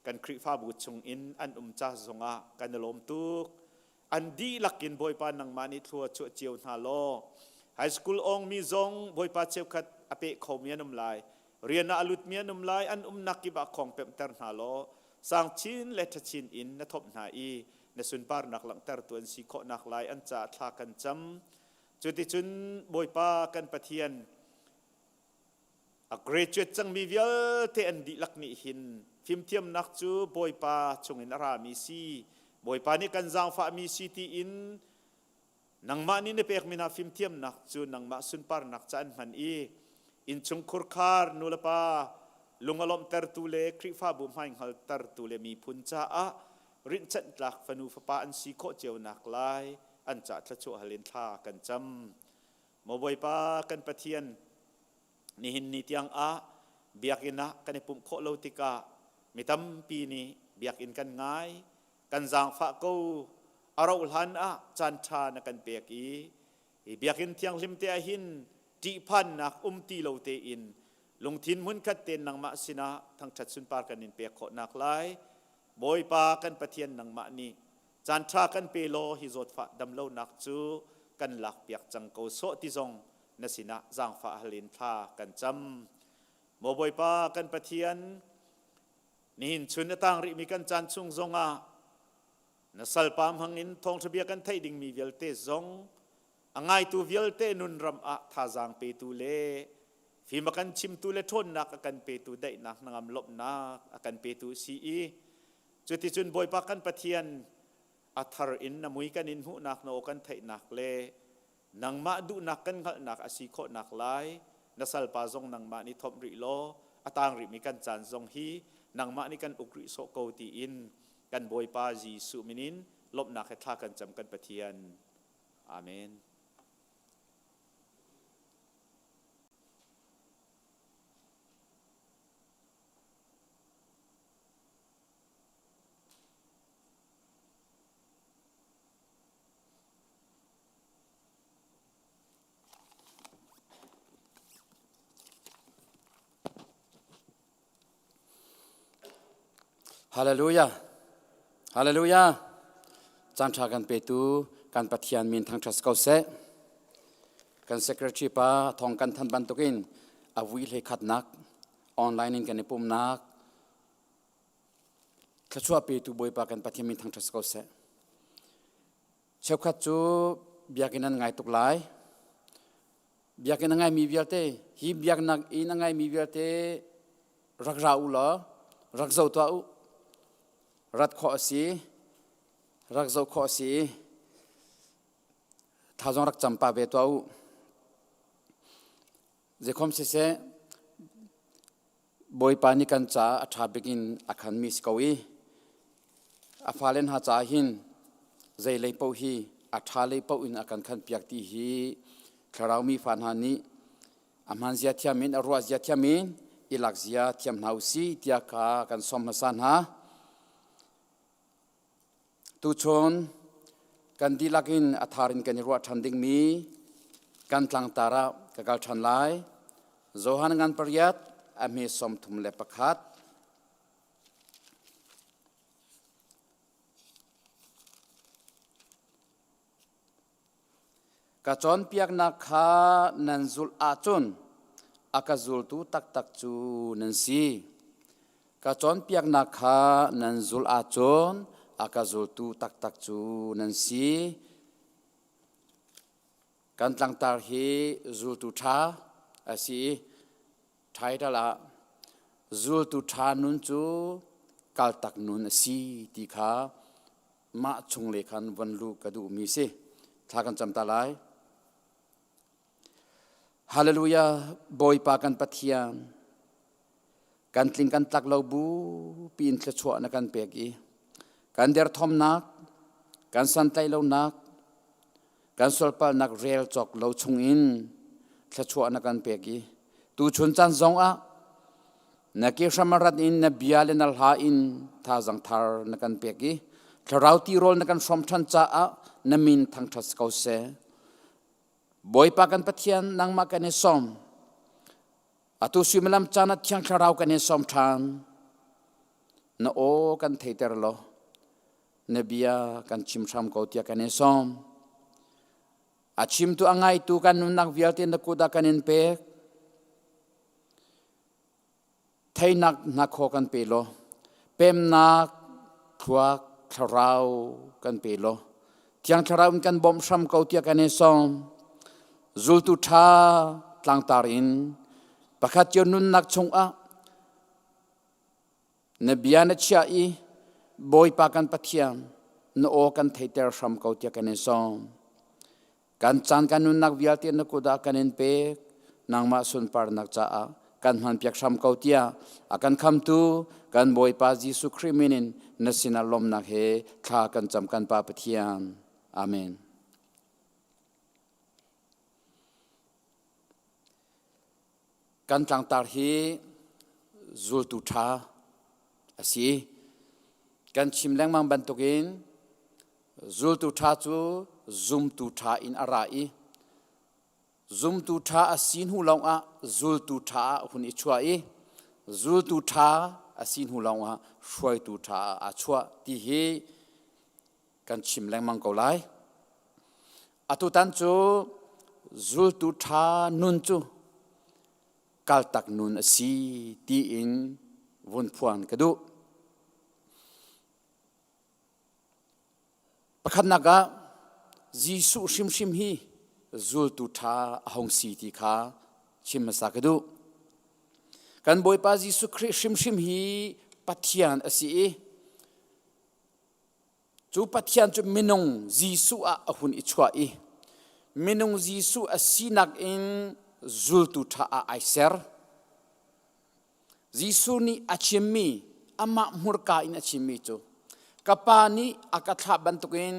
kan Khrihfabu chung in an um ca zong ah kan i lawm tuk. An dihlak in Bawipa nangmah nih thlua chuah cio hna law high school awngmi zong Bawipa cheukhat a peh khomi an um lai. Rian ah a lutmi an um lai. An umnak kip ah khong pemhter hna law sang chin le ṭha chin in na thawmh hna i na sunparnak langhtertu an si khawhnak lai an caah thla kan cam. Cuticun Bawipa kan Pathian a graduate cangmi vialte an dihlak nih hin fimthiamnak cu Bawipa chungin a rami si Bawipa nih kan zaangfahmi si tiin nangmah nih na pekmi hna fimthiamnak cu nangmah sunparnak ca an hman i innchungkhur khar nulepa lung a lawmhtertu le Khrihfabu hmaihngaltertu le miphun caah rinhchanh tlak fanu fapa an si khawh cio nak lai an ca thluachuah hal in thla kan cam. Maw Bawipa kan Pathian, nihin ni tiang ah biakinn ah kan i pumh khawh lo tikah mi tampi nih biakinn kan ngai, kan zaangfah ko. A rauh hlan ah caan ṭha na kan pek i hi biakinn thianghlim te ah hin ṭihphannak um ti lo tein lungthin hmunkhat tein nangmah sinah thangṭhat sunpar kan in pek khawh nak lai Bawipa kan Pathian nangmah nih Caan ṭha kan pe law hi zawtfah damlonak cu kan lakpiak cang ko sawh ti zong na sinah zaangfah hal in thla kan cam. Maw Bawipa kan Pathian, nihin chun a tang rihmi kan caan chung zongah na salpa hmangin thawngṭha bia kan theih dingmi vialte zong a ngaitu vialte nunram ah thazaang petu le fim a kan chimtu le ṭhawnnak a kan petu daihnak hnangam lawmhnak a kan petu si i cuticun Bawipa kan Pathian a thar in na mui kan in hmuhnak na aw kan theihnak le nangmah duhnak kan hngalhnak a si khawhnak lai na salpa zong nangmah nih thomh rih law a tang rihmi kan caan zong hi nangmah nih kan uk rih sawh ko tiin kan Bawipa Jesuh min in lawmhnak he thla kan cam kan Pathian. Amen. Hallelujah. Hallelujah. Caan ṭha kan petu kan Pathian min thangṭhat ko seh. Kan secretary pa thong kan than bantukin a vui hlei khatnak online in kan i pumnak thluachuah petu Bawipa kan Pathian min thangṭhat ko seh. Cheukhat cu biakinn an ngai tuk lai. Biakinn a ngaimi vialte, hi biaknak inn a ngaimi vialte rak ra u law rak zoh tuah u. Rat khawh a si, rak zoh khawh a si i thla zong rak cam pah ve tuah u. Zeikhom siseh, Bawipa nih kan caah a ṭha bik in a khanmi si ko i a fale hna caah hin zei lei paoh hi a ṭha lei paoh in a kan khanpiak ti hi thlarau mi fa hna nih a hmaan zia thiam in a ruah zia thiam in i lak zia thiam hna u sih tiah kha kan sawm hmasa hna. Tuchun kan dihlak in a thar in kan i ruah ṭhan dingmi kan tlangtar ah ka kal ṭhan lai. Johan ngan pariat a hme 31. Ka cawnpiaknak kha nan zulh ahcun a ka zultu taktak cu nan si. Ka cawnpiaknak kha nan zulh ahcun a ka zultu taktak cu nan si. Kan tlangtar hi zultu ṭha a si i title ah zultu ṭha nun cu kaltak nun a si ti kha mah chung le khan von luh ka duhmi si. Thla kan cam ta lai. Hallelujah, Bawipa kan Pathian, kan tling kan tlak lo bu piin thluachuah na kan pek i kan derthawmnak, kan santlaih lonak, kan sualpalnak rel cawk lo chungin thluachuah na kan pek i tuchun caan zong ah na ke hram rat in na bia le na hla in thazang thar na kan pek i thlarau tirawl na kan hrawm ṭhan caah na min thangṭhat ko seh. Bawipa kan Pathian nangmah kan i sawm. Atu suimilam caan ah Thiang Thlarau kan in sawm ṭhan. Na aw kan theiter law na bia kan chim hram ko tiah kan in sawm. A chimtu a ngaitu kan nunnak vialte na kut ah kan in pek. Theinak hnakhaw kan pe law pemnak thluak thlarau kan pe law Thiang Thlarau in kan bawmh hram ko tiah kan in sawm. Zultu ṭha tlangtar in pakhat cio nunnak chungah na bia na chiah i Bawipa kan Pathian na aw kan theiter hram ko tiah kan in sawm. Kan caan kan nunnak vialte na kut ah kan in pek nangmah sunparnak caah kan hmanpiak hram ko tiah a kan khamtu kan Bawipa Jesuh Khrih min in na sinah lawmnak he thla kan cam kan Pa Pathian. Amen. Kan tlangtar hi zultu ṭha a si. Kan chim lengmang bantukin zultu ṭha cu zumtu ṭha in a ra i zumtu ṭha a si hnu lawngah zultu ṭha ah hun i chuah i zultu ṭha a si hnu lawngah hruaitu ṭha ah aa chuah ti hi kan chim lengmang ko lai. Atutan cu zultu ṭha nun cu kaltak nun a si tiin vun phuan ka duh. Pakhatnak ah Jesuh hrimhrim hi zultu ṭha a hung si ti kha chim hmasa ka duh. Kan Bawipa Jesuh Khrih hrimhrim hi Pathian a si i Cu Pathian cu minung Jesuh ah a hun i chuah i minung Jesuh a sinak in zultu ṭha ah ai ser. Jesuh nih a chimmi, amah hmurka in a chimmi cu, ka Pa nih a ka thlah bantukin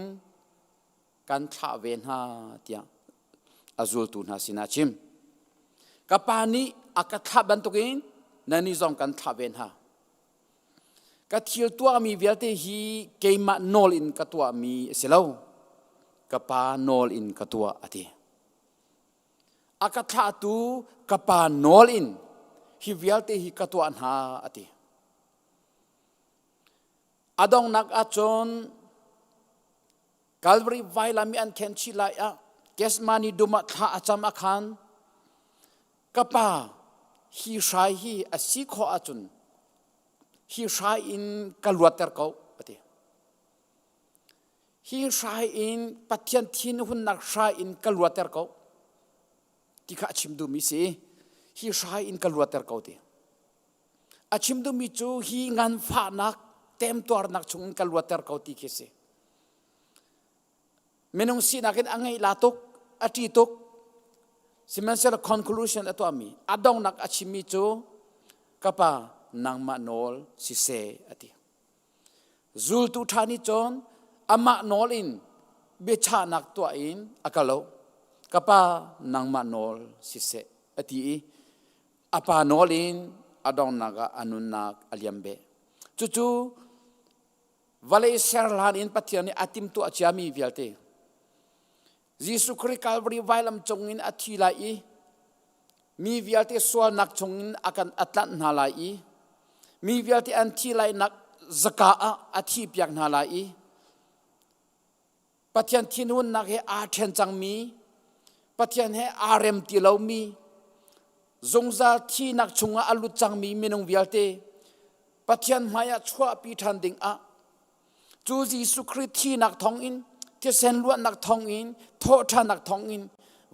kan thlah ve hna tiah a zultu hna sinah a chim. Ka Pa nih a ka thlah bantukin nannih zong kan thlah ve hna. Ka thil tuahmi vialte hi keimah nawl in ka tuahmi a si lo. Ka pa nawl in ka tuah a ti. A ka thlahtu ka pa nawl in hi vialte hi ka tuah hna a ti. A donghnak ahcun Calvary vailam i an khen chih lai ah Gethsemane dum ah thla a cam ah khan ka pa hi hrai hi a si khawh ahcun hi hrai in ka luatter ko a ti. Hi hrai in Pathian thinhunnak hrai in ka luatter ko ti kha a chim duhmi si. Hi hrai in ka luatter ko ti. A chim duhmi cu hi nganfahnak temtuarnak chung in ka luatter ko ti khi si. Minung sinak in a ngeih la tuk, a ṭi tuk. Sihmanhsehlaw conclusion a tuahmi, a donghnak a chimmi cu ka pa nangmah nawl siseh a ti. Zultu ṭha nih cun amah nawl in biachahnak tuah in a ka lo. Ka pa nangmah nawl siseh a ti i a pa nawl in a donghnak ah a nunnak a liam beh. Cucu vawlei ser hlan in Pathian nih a timhtuah ciami vialte Jesuh Khrih Calvary vailam cung in a thi lai i mi vialte sualnak chung in a kan a tlanh hna lai i mi vialte an thi lainak zaka ah a thi piak hna lai i Pathian thinhunnak he aa ṭhen cangmi Pathian he aa rem ti lomi zungzal thihnak chungah a lut cangmi minung vialte Pathian hmaiah chuahpi ṭhan ding ah cu Jesuh Khrih thihnak thawngin thisen luannak thawngin thawhṭhannak thawngin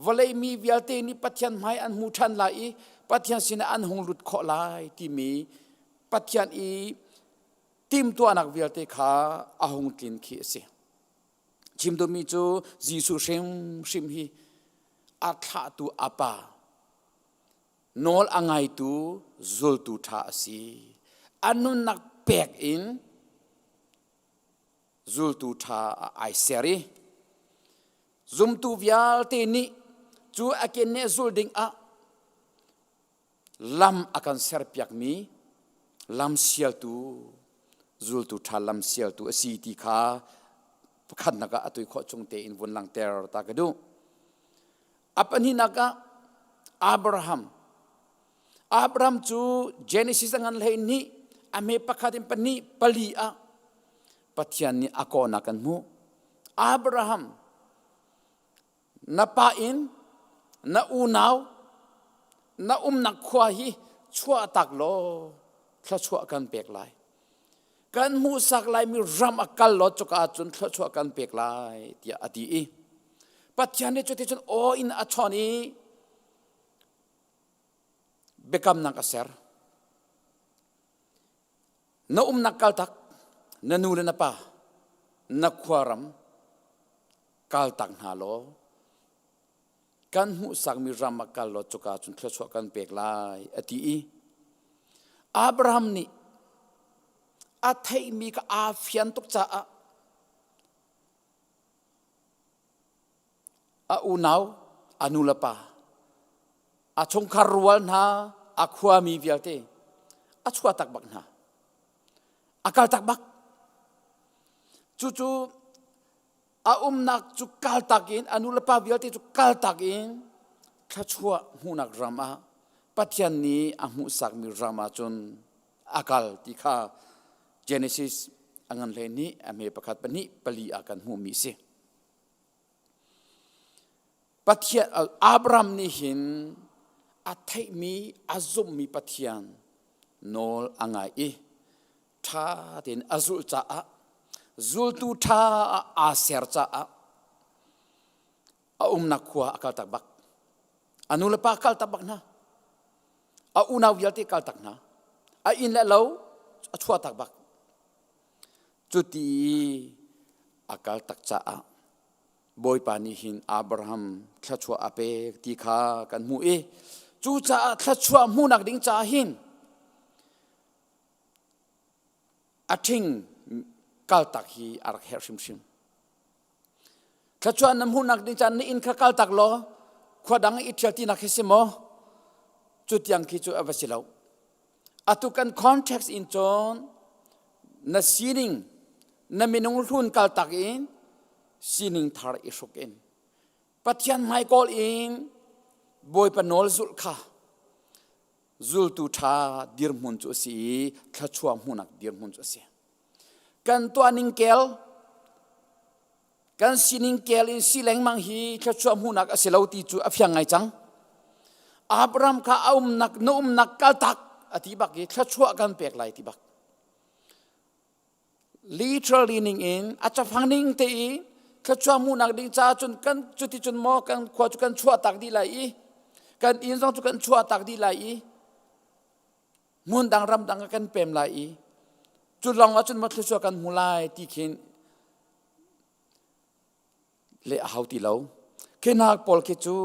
vawlei mi vialte nih Pathian hmai an hmu ṭhan lai i Pathian sinah an hung lut khawh lai timi Pathian i timhtuahnak vialte kha a hung tlin khi a si. Chim duhmi cu Jesuh hrimhrim hi a thlahtu a pa nawl a ngaitu zultu ṭha a si. A nunnak pek in zultu ṭha ai ser i zumtu vialte nih cu a keneh zul ding ah lam a kan serpiakmi lam sialtu zultu ṭha lam sialtu a si ti kha pakhatnak ah a tui khawh chung tein vun langhter ta ka duh. A pahnihnak ah Abraham. Abraham cu Genesis a ngan hlei nih a hme pakhat in pahnih pali ah Pathian nih a kawhnak kan hmuh. Abraham na pa in na unau na umnak khua hi chuah tak law thluachuah kan pek lai. Kan hmuhsak laimi ram a kal law cuka ahcun thluachuah kan pek lai tiah a ti i Pathian nih cuticun aw in a chawn i biakamnak a ser. Na umnak kaltak, na nu le na pa, na khuaram kaltak hna law kan hmuhsakmi ram ah kal law cuka cun thluachuah kan pek lai a ti i Abraham nih a theihmi kha aa fian tuk caah a unau a nu le pa a chungkhar rual hna a khuami vialte a chuah tak bak hna a kal tak bak cucu a umnak cu kaltak in a nu le pa vialte cu kaltak in thluachuah hmuhnak ram ah Pathian nih a hmuhsakmi ram ah cun a kal ti kha Genesis a ngan hlei nih a hme pakhat pahnih pali ah kan hmuhmi a si. Pathian Abraham nih hin a theihmi a zumhmi Pathian nawl a ngai i ṭha tein a zulh caah zultu ṭha ah aa ser caah a umnak khua a kaltak bak. A nu le pa kaltak bak hna. A unau vialte kaltak hna. A inn le lo a chuahtak bak. Cuti a kaltak caah Bawipa nih hin Abraham thluachuah a pek ti kha kan hmuh i cucaah thluachuah hmuhnak ding caah hin a ṭhing kaltak hi a rak herh hrimhrim. Thluachuah na hmuhnak ding caah na inn kha kaltak law khua dang i ṭhial tinak khi si maw? Cu tiang khi cu a va si lo. Atu kan context in cun na sining na minung hlun kaltak in sining thar i hruk in Pathian hmaikawl in Bawipa nawl zulh kha zultu ṭha dirhmun cu a si i thluachuah hmuhnak dirhmun cu a si. Kan tuah ning kel kan sining kel in si lengmang hi thluachuah hmuhnak a si lo ti cu a fiang ngai cang. Abraham kha a umnak na umnak kaltak a ti bak i thluachuah kan pek lai ti bak. Literally ning in a cafang ning te i thluachuah hmuhnak ding caah cun kan cuticun maw kan khua cu kan chuah tak dih lai i kan inn zong cu kan chuah tak dih lai i hmun dang ram dang ah kan pem lai i cu lawng ah cun maw thluachuah kan hmu lai ti khin le a hau ti lo khi hna pawl khi cu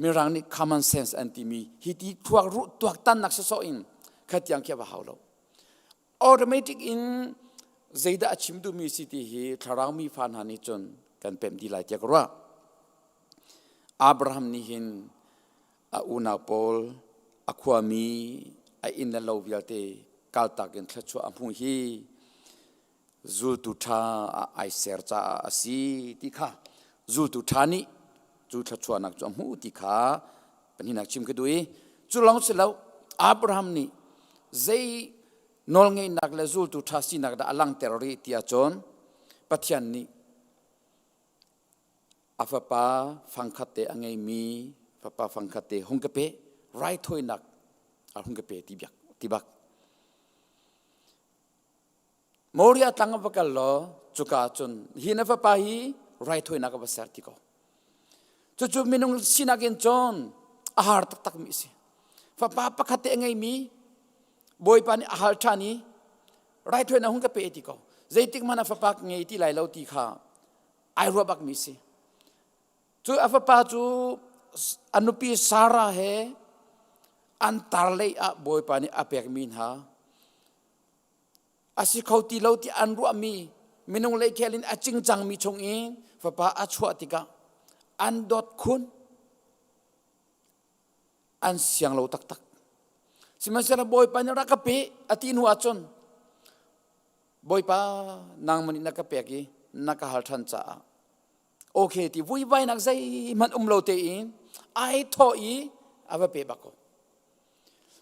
Mirang nih common sense an timi hi ti thluak ruh tuaktannak sawsawh in khatiang khi a va hau lo. Automatic in zeidah a chim duhmi si ti hi thlarau mi fa hna nih cun kan pemh dih lai tiah ka ruah. Abraham nih hin a unau pawl a khuami a inn le lo vialte kaltak in thluachuah a hmuh hi zultu ṭha ah ai ser caah a si ti kha zultu ṭha nih cu thluachuahnak cu a hmuh ti kha pahnihnak chim ka duh i cu lawng si lo Abraham nih zei nawlngeihnak le zultu ṭha sinak dah a langhter rih ti ahcun Pathian nih a fapa fangkhat te a ngeimi fapa fangkhat te hung ka pe raithawinak a hung ka pe ti biak ti bak Moria tlang ah va kal law cuka cun hi na fapa hi raithawinak a va ser ti ko. Cucu minung sinak in cun a har taktak mi a si. Fapa pakhat te a ngeimi Bawipa nih a hal ṭhan i raithawinak hun ka pe ti ko. Zeitik hmanh ah fapa ka ngei ti lai lo ti kha ai ruah bak mi a si. Cu a fapa cu a nupi Sarah he an tar lei ah Bawipa nih a pekmi hna a si kho ti lo ti an ruahmi minung leikhel in a cingcangmi chung i fapa a chuah tikah an dawt khun an siang lo taktak sihmanhsehlaw bawipa nih rak ka pe a ti hnu ahcun bawipa nangmah nih na ka pek i na ka hal ṭhan caah. Okay ti vuivainak zeihmanh um lo tein ai thawh i a va pe bak ko.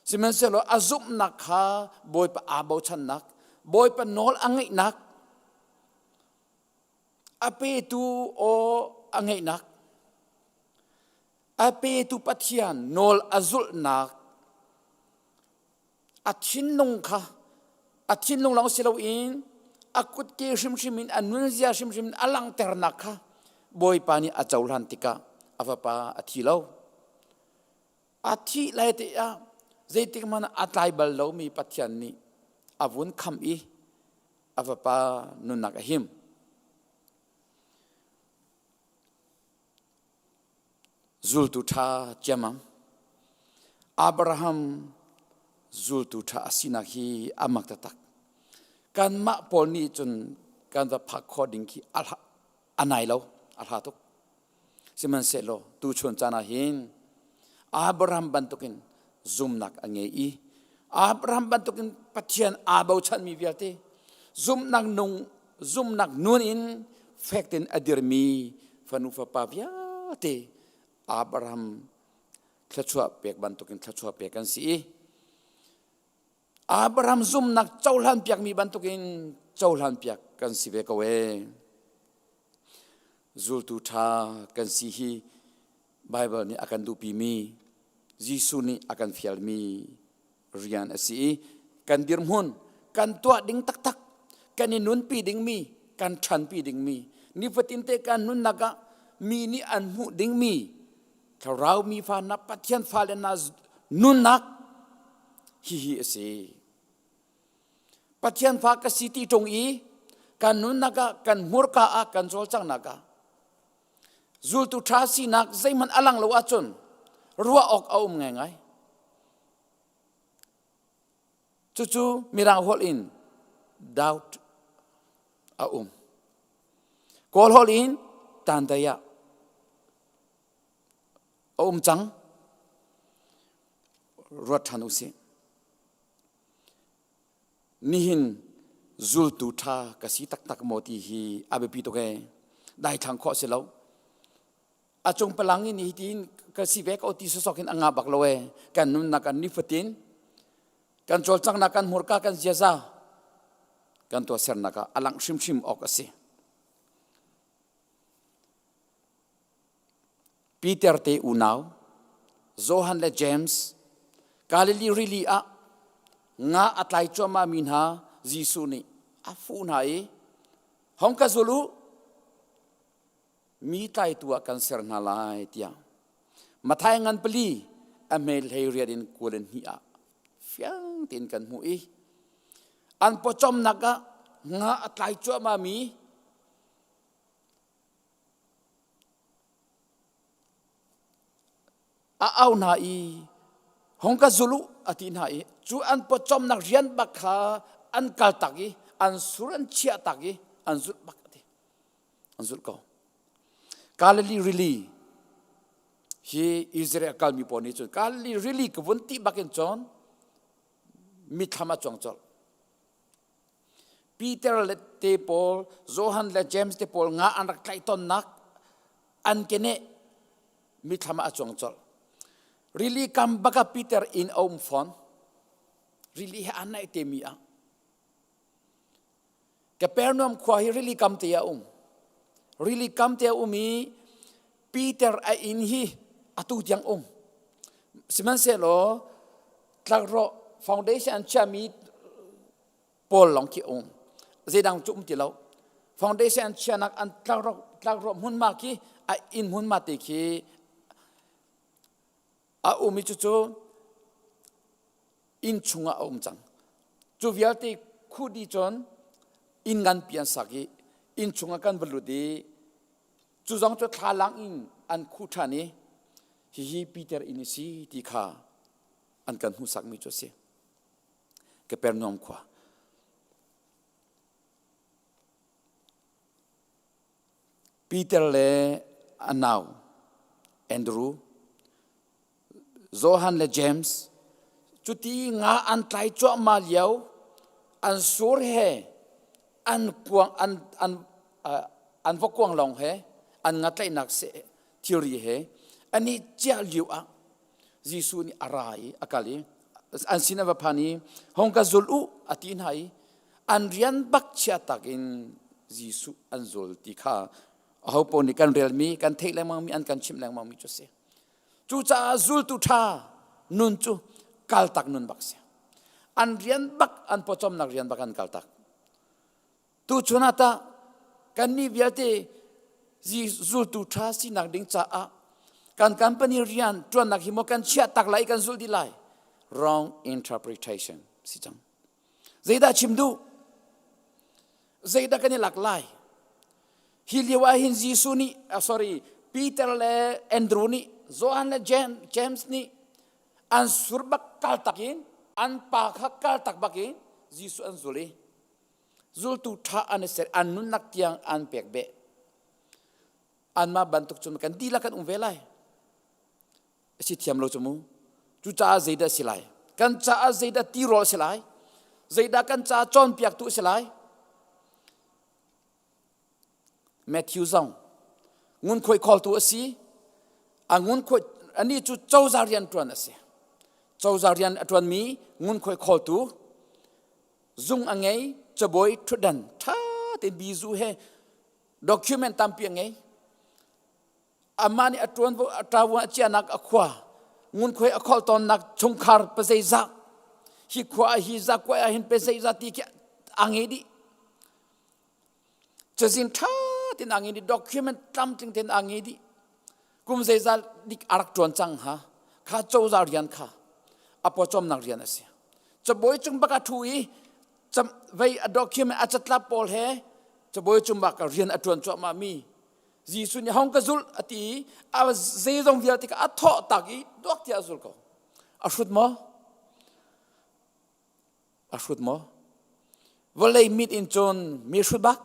Sihmanhsehlaw a zumhnak kha Bawipa aa bochannak, Bawipa nawl a ngeihnak, a petu aw a ngeihnak, a petu Pathian nawl a zulhnak, a thinlung kha a thinlung lawng si loin a kutke hrimhrim in a nunzia hrimhrim in a langhternak kha Bawipa nih a cohlan tikah a fapa a thi lo. A thih lai te ah zeitik hmanh ah a tlai bal lomi Pathian nih a vun kham i a fapa nunnak a him. Zultu ṭha ciammam. Abraham zultu ṭha a sinak hi a mak taktak. Kanmah pawl nih cun kan va phak khawh ding khi a nai lo, a hla tuk. Sihmanhsehlaw tuchun caan ah hin Abraham bantukin zumnak a ngei i Abraham bantukin Pathian aa bochanmi vialte zumnak nung zumnak nun in fek tein a dirmi fanu fapa vialte Abraham thluachuah pek bantukin thluachuah pek kan si i Abraham zumnak cohlan piakmi bantukin cohlan piak kan si ve ko ee. Zultu ṭha kan si hi Baibal nih a kan duhpimi, Jesuh nih a kan fialmi rian a si i kan dirhmun, kan tuah ding taktak, kan i nunpi dingmi, kan ṭhanpi dingmi, nifatin te kan nunnak ah mi nih an hmuh dingmi thlarau mi fa na Pathian fale na nunnak hihi a si. Pathian fa ka si ti ṭung i kan nunnak ah kan hmurka ah kan cawlcanghnak ah zultu ṭha sinak zeihmanh a lang lo ahcun ruah awk a um ngaingai. Cucu Mirang holh in doubt a um. Kawl holh in tandaya a um cang. Ruat ṭhan u sih. Nihin zultu ṭha ka si taktak maw ti hi a biapi tuk ee. Daithlang khawh si lo. A cung palang in hitin ka si ve ko ti sawsawk in a nga bak lo ee. Kan nunnak kan nifatin kan cawlcanghnak kan hmurka kan ziaza kan tuahsernak ah a langh hrimhrim awk a si. Peter te unau Johan le James Galilee rili ah nga a tlai cuahmah mi hna Jesuh nih a fuh hna i hong ka zul u mi tlaitu ah kan ser hna lai tiah Mathai ngan pali a hmel hlei riat in kul in hnih ah fiang tein kan hmuh i an pawcawmnak ah nga a tlai cuahmah mi A au hna i hong ka zul u a ti hna i cu an pawcawmnak rian bak kha an kaltak i an sur an chiah tak i an zulh bak a ti. An zulh ko. Galilee Rili hi Israel kalmi pawl nih cun Galilee Rili ka vun ti bak in cun mithlam a cuang colh. Peter le te pawl, Johan le James te pawl nga an rak tlaih tonnak an keneh mithlam ah a cuang colh. Rili kam bak ah Peter inn a um fawn. Rili he an naih te mi ah. Capernaum khua hi rili kam te a um. Rili kam te a um i Peter a inn hi atu tiang um. Sihmanhsehlaw tlakrawh foundation an chiahmi pawl lawng khi um. Zeidang cu um ti lo. Foundation an chiahnak an tlakrawh tlakrawh hmunhma khi a inn hmunhma te khi a um i cucu inn chungah a um cang. Cu vialte khu dih cun inn nganpi an sak i inn chungah kan va lut i cu zong cu thlalang in an khuh ṭhan i hihi Peter inn a si ti kha an kan hmuhsakmi cu a si. Kapernaum khua. Peter le a nau Andrew Johan le James cuti nga an tlai cuahmah lio an sur he an kuang an an an va kuang lawng he. An ngatlaihnak seh thilri he an i ciah lio ah Jesuh nih a ra i a kal i an sin a va phan i hong ka zul u a ti hna i an rian bak chia tak in Jesuh an zul ti kha aho paoh nih kan relmi kan theih lengmangmi an kan chimh lengmangmi cu a si. Cucaah zultu ṭha nun cu kaltak nun bak si. An rian bak an pawcawmnak rian bak an kaltak. Tuchun ah tah kannih vialte zultu ṭha sinak ding caah kan company rian ṭuannak hi maw kan chiah tak lai kan zulh dih lai? Wrong interpretation si cang. Zeidah chim duh? Zeidah kan i lak lai? Hi lio ah hin Jesuh nih, uh, sorry, Peter le Andrew nih, Johan le James, James nih an sur bak kal tak in an pa kha kal tak bak in Jesuh an zul i Zultu ṭha an i ser, an nunnak tiang an pek beh. Anmah bantuk cun kan dihlak kan um ve lai. A si thiam lo cu mu. Cucaah zeidah si lai? Kan caah zeidah tirawl si lai? Zeidah kan caah cawnpiaktu si lai? Matthew zong ngunkhuai khawltu a si. A ngunkhuai anih cu cozah rian ṭuan a si. Cozah rian a ṭuanmi ngunkhuai khawltu zung a ngei, cabuai ṭhutdan ṭha tein bizu he document tampi a ngei. Amah nih a ṭuanvo a ṭavuan a chiahnak a khua ngunkhuai a kholh tawnnak chungkhar pazeizah hi khua ah hi za kuai ah hin pazeizah ti khi a ngei dih. Cazin ṭha tein a ngei dih, document tlamtling tein a ngei dih. Kum zeizat dik a rak ṭuan cang hnga? Kha cozah rian kha a pawcawmnak rian a si. Cabuai cung bak a ṭhu i vei a document a catlap pawl he cabuai cung bak rian a ṭuan cuahmah mi Jesuh nih hong ka zulh a ti i a zeizong vialte kha a thawh tak i duak tiah a zul ko. A hrut maw? A hrut maw? Vawlei mit in cun mi hrut bak,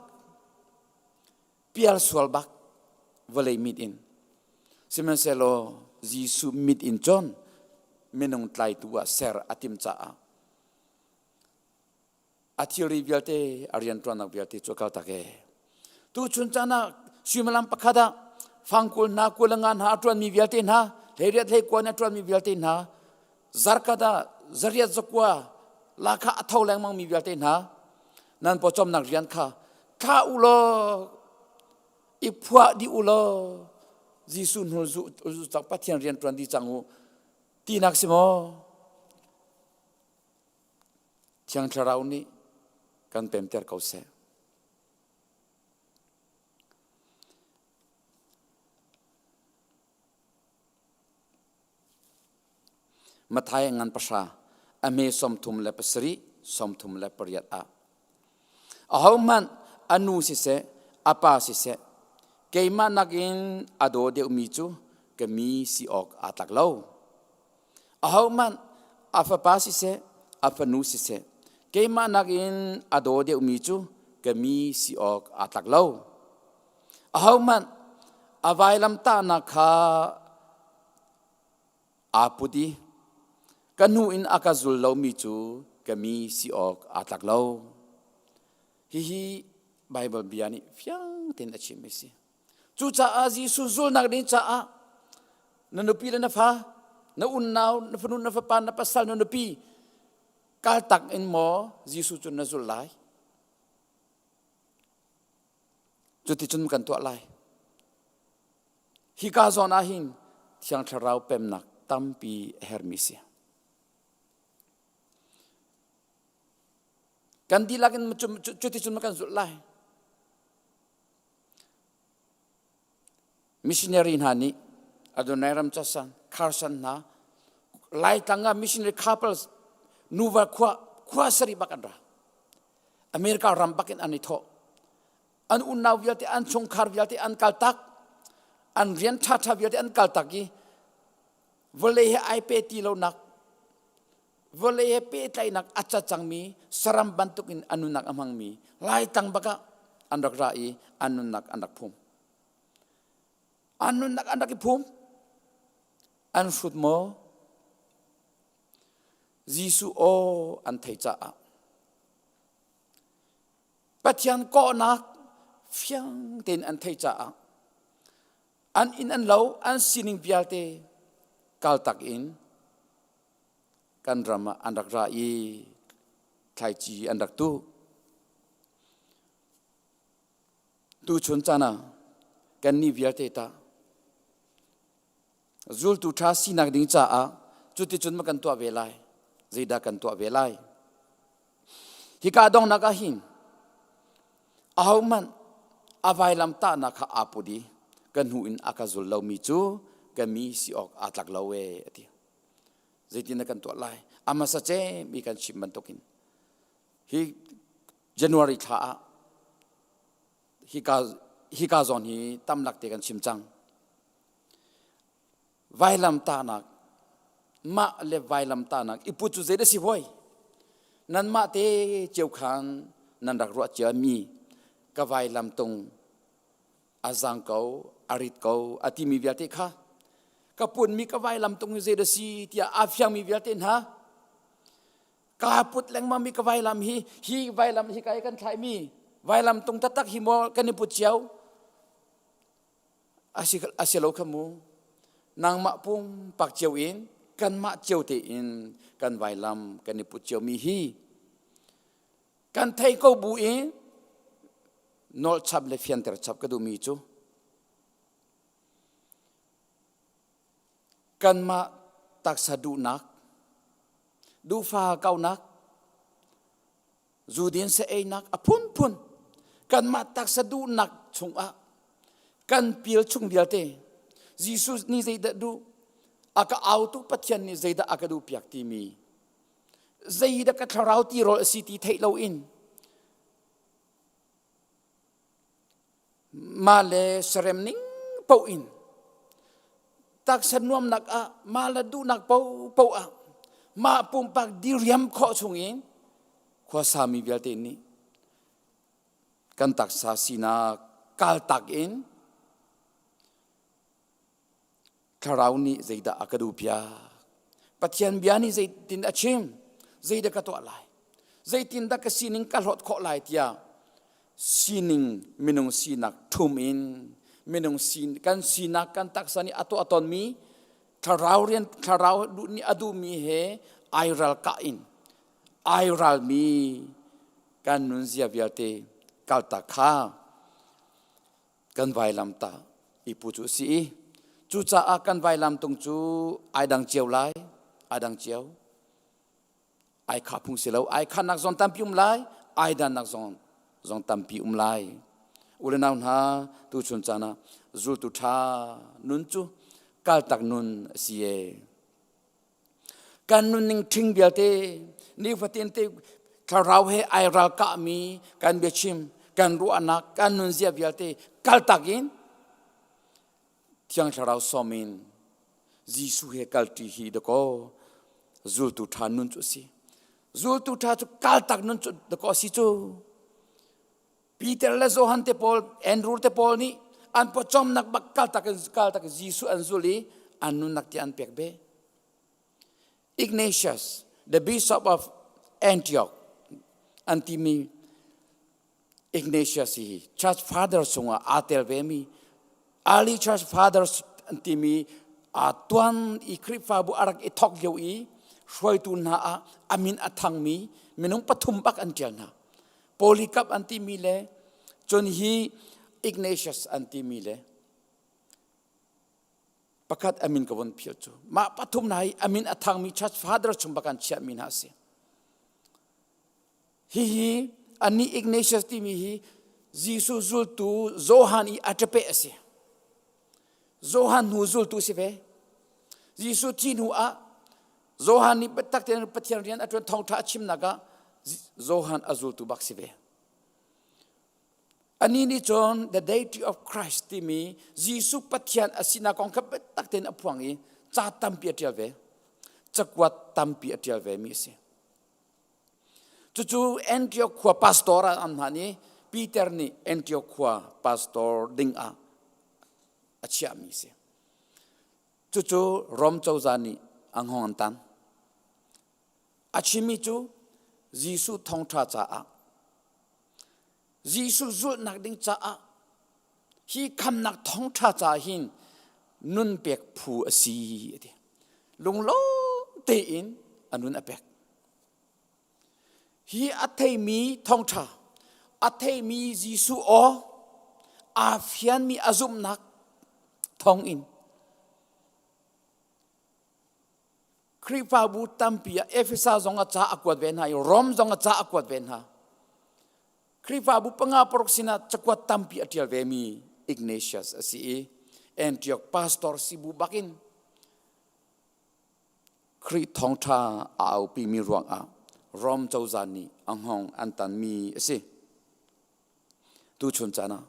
pial sual bak, vawlei mit in. Sihmanhsehlaw Jesuh mit in cun minung tlaitu ah ser a tim caah a thilri vialte a rianṭuannak vialte cu a kaltak ee. Tuchun caan ah suimilam pakhat ah fangkul hna kul le nga hna a ṭuanmi vialte hna hleiriat hleikua in a ṭuanmi vialte hna zarkat ah zariat zakua lakha a tho lengmangmi vialte hna nan pawcawmnak rian kha thlah u law i phuah dih u law Jesuh hnu zu cang Pathian rian ṭuan dih cang u tinak si maw? Thiang Thlarau nih kan pemter ko seh. Matthai ngan pahra a hme 37 38 ah ahohmanh a nu siseh a pa siseh keimah nakin a daw deuhmi cu ka mi si awk aa tlak lo. Ahohmanh a fapa siseh a fanu siseh keimah nakin a daw deuhmi cu ka mi si awk aa tlak lo. Ahohmanh a vailamtahnak kha aa put i ka hnu in a ka zul lomi cu ka mi si awk aa tlak lo. Hihi Baibal bia nih fiang tein a chimmi a si. Cucaah Jesuh zulnak ding caah na nupi le na fa, na unnau, na fanu, na fapa, na pasal, na nupi kaltak in maw Jesuh cu na zul lai? Cuticun kan tuah lai. Hika zawn ah hin Thiang Thlarau pemnak tampi a hermi si. Kan dihlak in cuticun kan zulh lai. Missionary hna nih Adonai ram casan, Carson hna Laitlang ah missionary couples nuva khua khua sarih bak an ra. America ram bak in an i thawh. An unau vialte, an chungkhar vialte an kaltak. An rian ṭhaṭha vialte an kaltak i vawlei he ai pe ti lonak vawlei he pehtlaihnak a cat cangmi saram bantukin a nunnak a hmangmi Laitlang bak ah an rak ra i an nunnak an rak phum. An nunnak an rak i phum. An hrut maw? Jesuh aw an theih caah Pathian kawhnak fiang tein an theih caah. An inn an lo, an sining vialte kaltak in kan ram ah an rak ra i thlaici an rak tuh. Tuchun caan ah kannih vialte tah zultu ṭha sinak ding caah cuticun ma kan tuah ve lai? Zeidah kan tuah ve lai? Hika donghnak ah hin ahohmanh a vailam tahnak kha aa put i ka hnu in a ka zul lomi cu ka mi si awk aa tlak lo ee a ti. Zeitin dah kan tuah lai? A hmasa cem i kan chim bantukin hi January thla ah hika hika zawn hi tamlak te kan chim cang. Vailamtahnak mah le vailamtahnak i put cu zei dah si hawi? Nanmah te cio khan nan rak ruah cia mi ka vailam tung a zang ko a rit ko a timi vialte kha ka punmi ka vailam tung hi zei dah si tiah aa fiangmi vialte hna kaa put lengmang mi ka vailam hi hi vailam hi ka i kan thlaimi vailam tung taktak hi maw kan i put cio a si lo kha mu nangmah pumpak cio in kanmah cio tein kan vailam kan i put cio mi hi kan thei ko bu in nolh chap le fianter chap ka duhmi cu kanmah taksa duhnak duhfa kaunak zudin sa einak a phunphun kanmah taksa duhnak chungah kan pil chung vialte Jesuh nih zeidah duh a ka autu Pathian nih zeidah a ka duh piak timi zeidah ka thlarau tirawl a si ti theih loin mah le sarem ning paoh in taksa nuamnak ah mah le duhnak paohpaoh ah mah pumpak diriam khawh chungin khuasami vialte nih kan taksa sinak kaltak in Thlarau nih zeidah a ka duh piak? Pathian bia nih zeitin a chim? Zeidah ka tuah lai? Zeitindah ka sining ka hlawt khawh lai tiah sining minung sinak ṭhum in minung sin kan sinak kan taksa nih a tuah tawnmi thlarau rian thlarau duh nih a duhmi he ai ral kah in ai ralmi kan nunzia vialte kaltak kha kan vailam ta i pu cu a si i cucaah kan vailam tung cu ai dang cio lai ai dang cio ai kha phung si lo ai khannak zong tampi um lai ai dannak zong zong tampi um lai u le nau hna tu chun caan ah zultu ṭha nun cu kaltak nun a si e Kan nunning ṭhing vialte nifatin te thlarau he ai ralkahmi kan biachim, kan ruahnak, kan nunzia vialte kaltak in Thiang Thlarau sawm in Jesuh he kalṭi hi dakaw zultu ṭha nun cu a si. Zultu ṭha cu kaltak nun cu dakaw a si cu. Peter le Johan te pawl, Andrew te pawl nih an pawcawmnak bak kaltak in kaltak in Jesuh an zul i an nunnak ti an pek ve. Ignatius, the bishop of Antioch, an timi Ignatius hi church father chungah aa tel vemi early church fathers an timi aa tuan i Khrihfabu a rak i thok lio i hruaitu hna ah a min a thangmi minung pathum bak an ṭial hna. Polycarp an timi le cun hi Ignatius an timi le pakhat amin ka von phil cu mah pathum hna hi amin a thangmi church father chung bak an chiahmi hna a si hihi anih Ignatius timi hi Jesuh zultu Johan i a ṭape a si Johan hnu zultu si ve Jesuh thi hnu ah Johan nih biatak tein Pathian rian a ṭuan thawngṭha a chimnak ah Johan a zultu bak si ve. Anih nih cun the deity of Christ timi Jesuh Pathian a sinak kong kha biatak tein a phuang i ca tampi a ṭial ve. Cakuat tampi a ṭial ve mi a si. Cucu Antioch khua pastor ah an hman i Peter nih Antioch khua pastor ding ah a chiahmi a si. Cucu Rom cozah nih a hngawng an tan. A chimmi cu Jesuh thawngṭha caah Jesuh zulhnak ding caah hi khamnak thawngṭha caah hin nun pek phu a si a ti. Lunglawm tein a nun a pek. Hi a theimi thawngṭha, a theimi Jesuh aw, aa fianmi a zumhnak thawngin Khrihfabu tampi ah Efesa zong a ca a kuat ve hna i Rom zong a ca a kuat ve hna. Khrihfabu panga paruk sinah cakuat tampi a ṭial vemi Ignatius a si i Antioch pastor sibu bakin Khrih thawngṭha a aupimi ruangah Rom cozah nih a hngawng an tanmi a si. Tuchun caan ah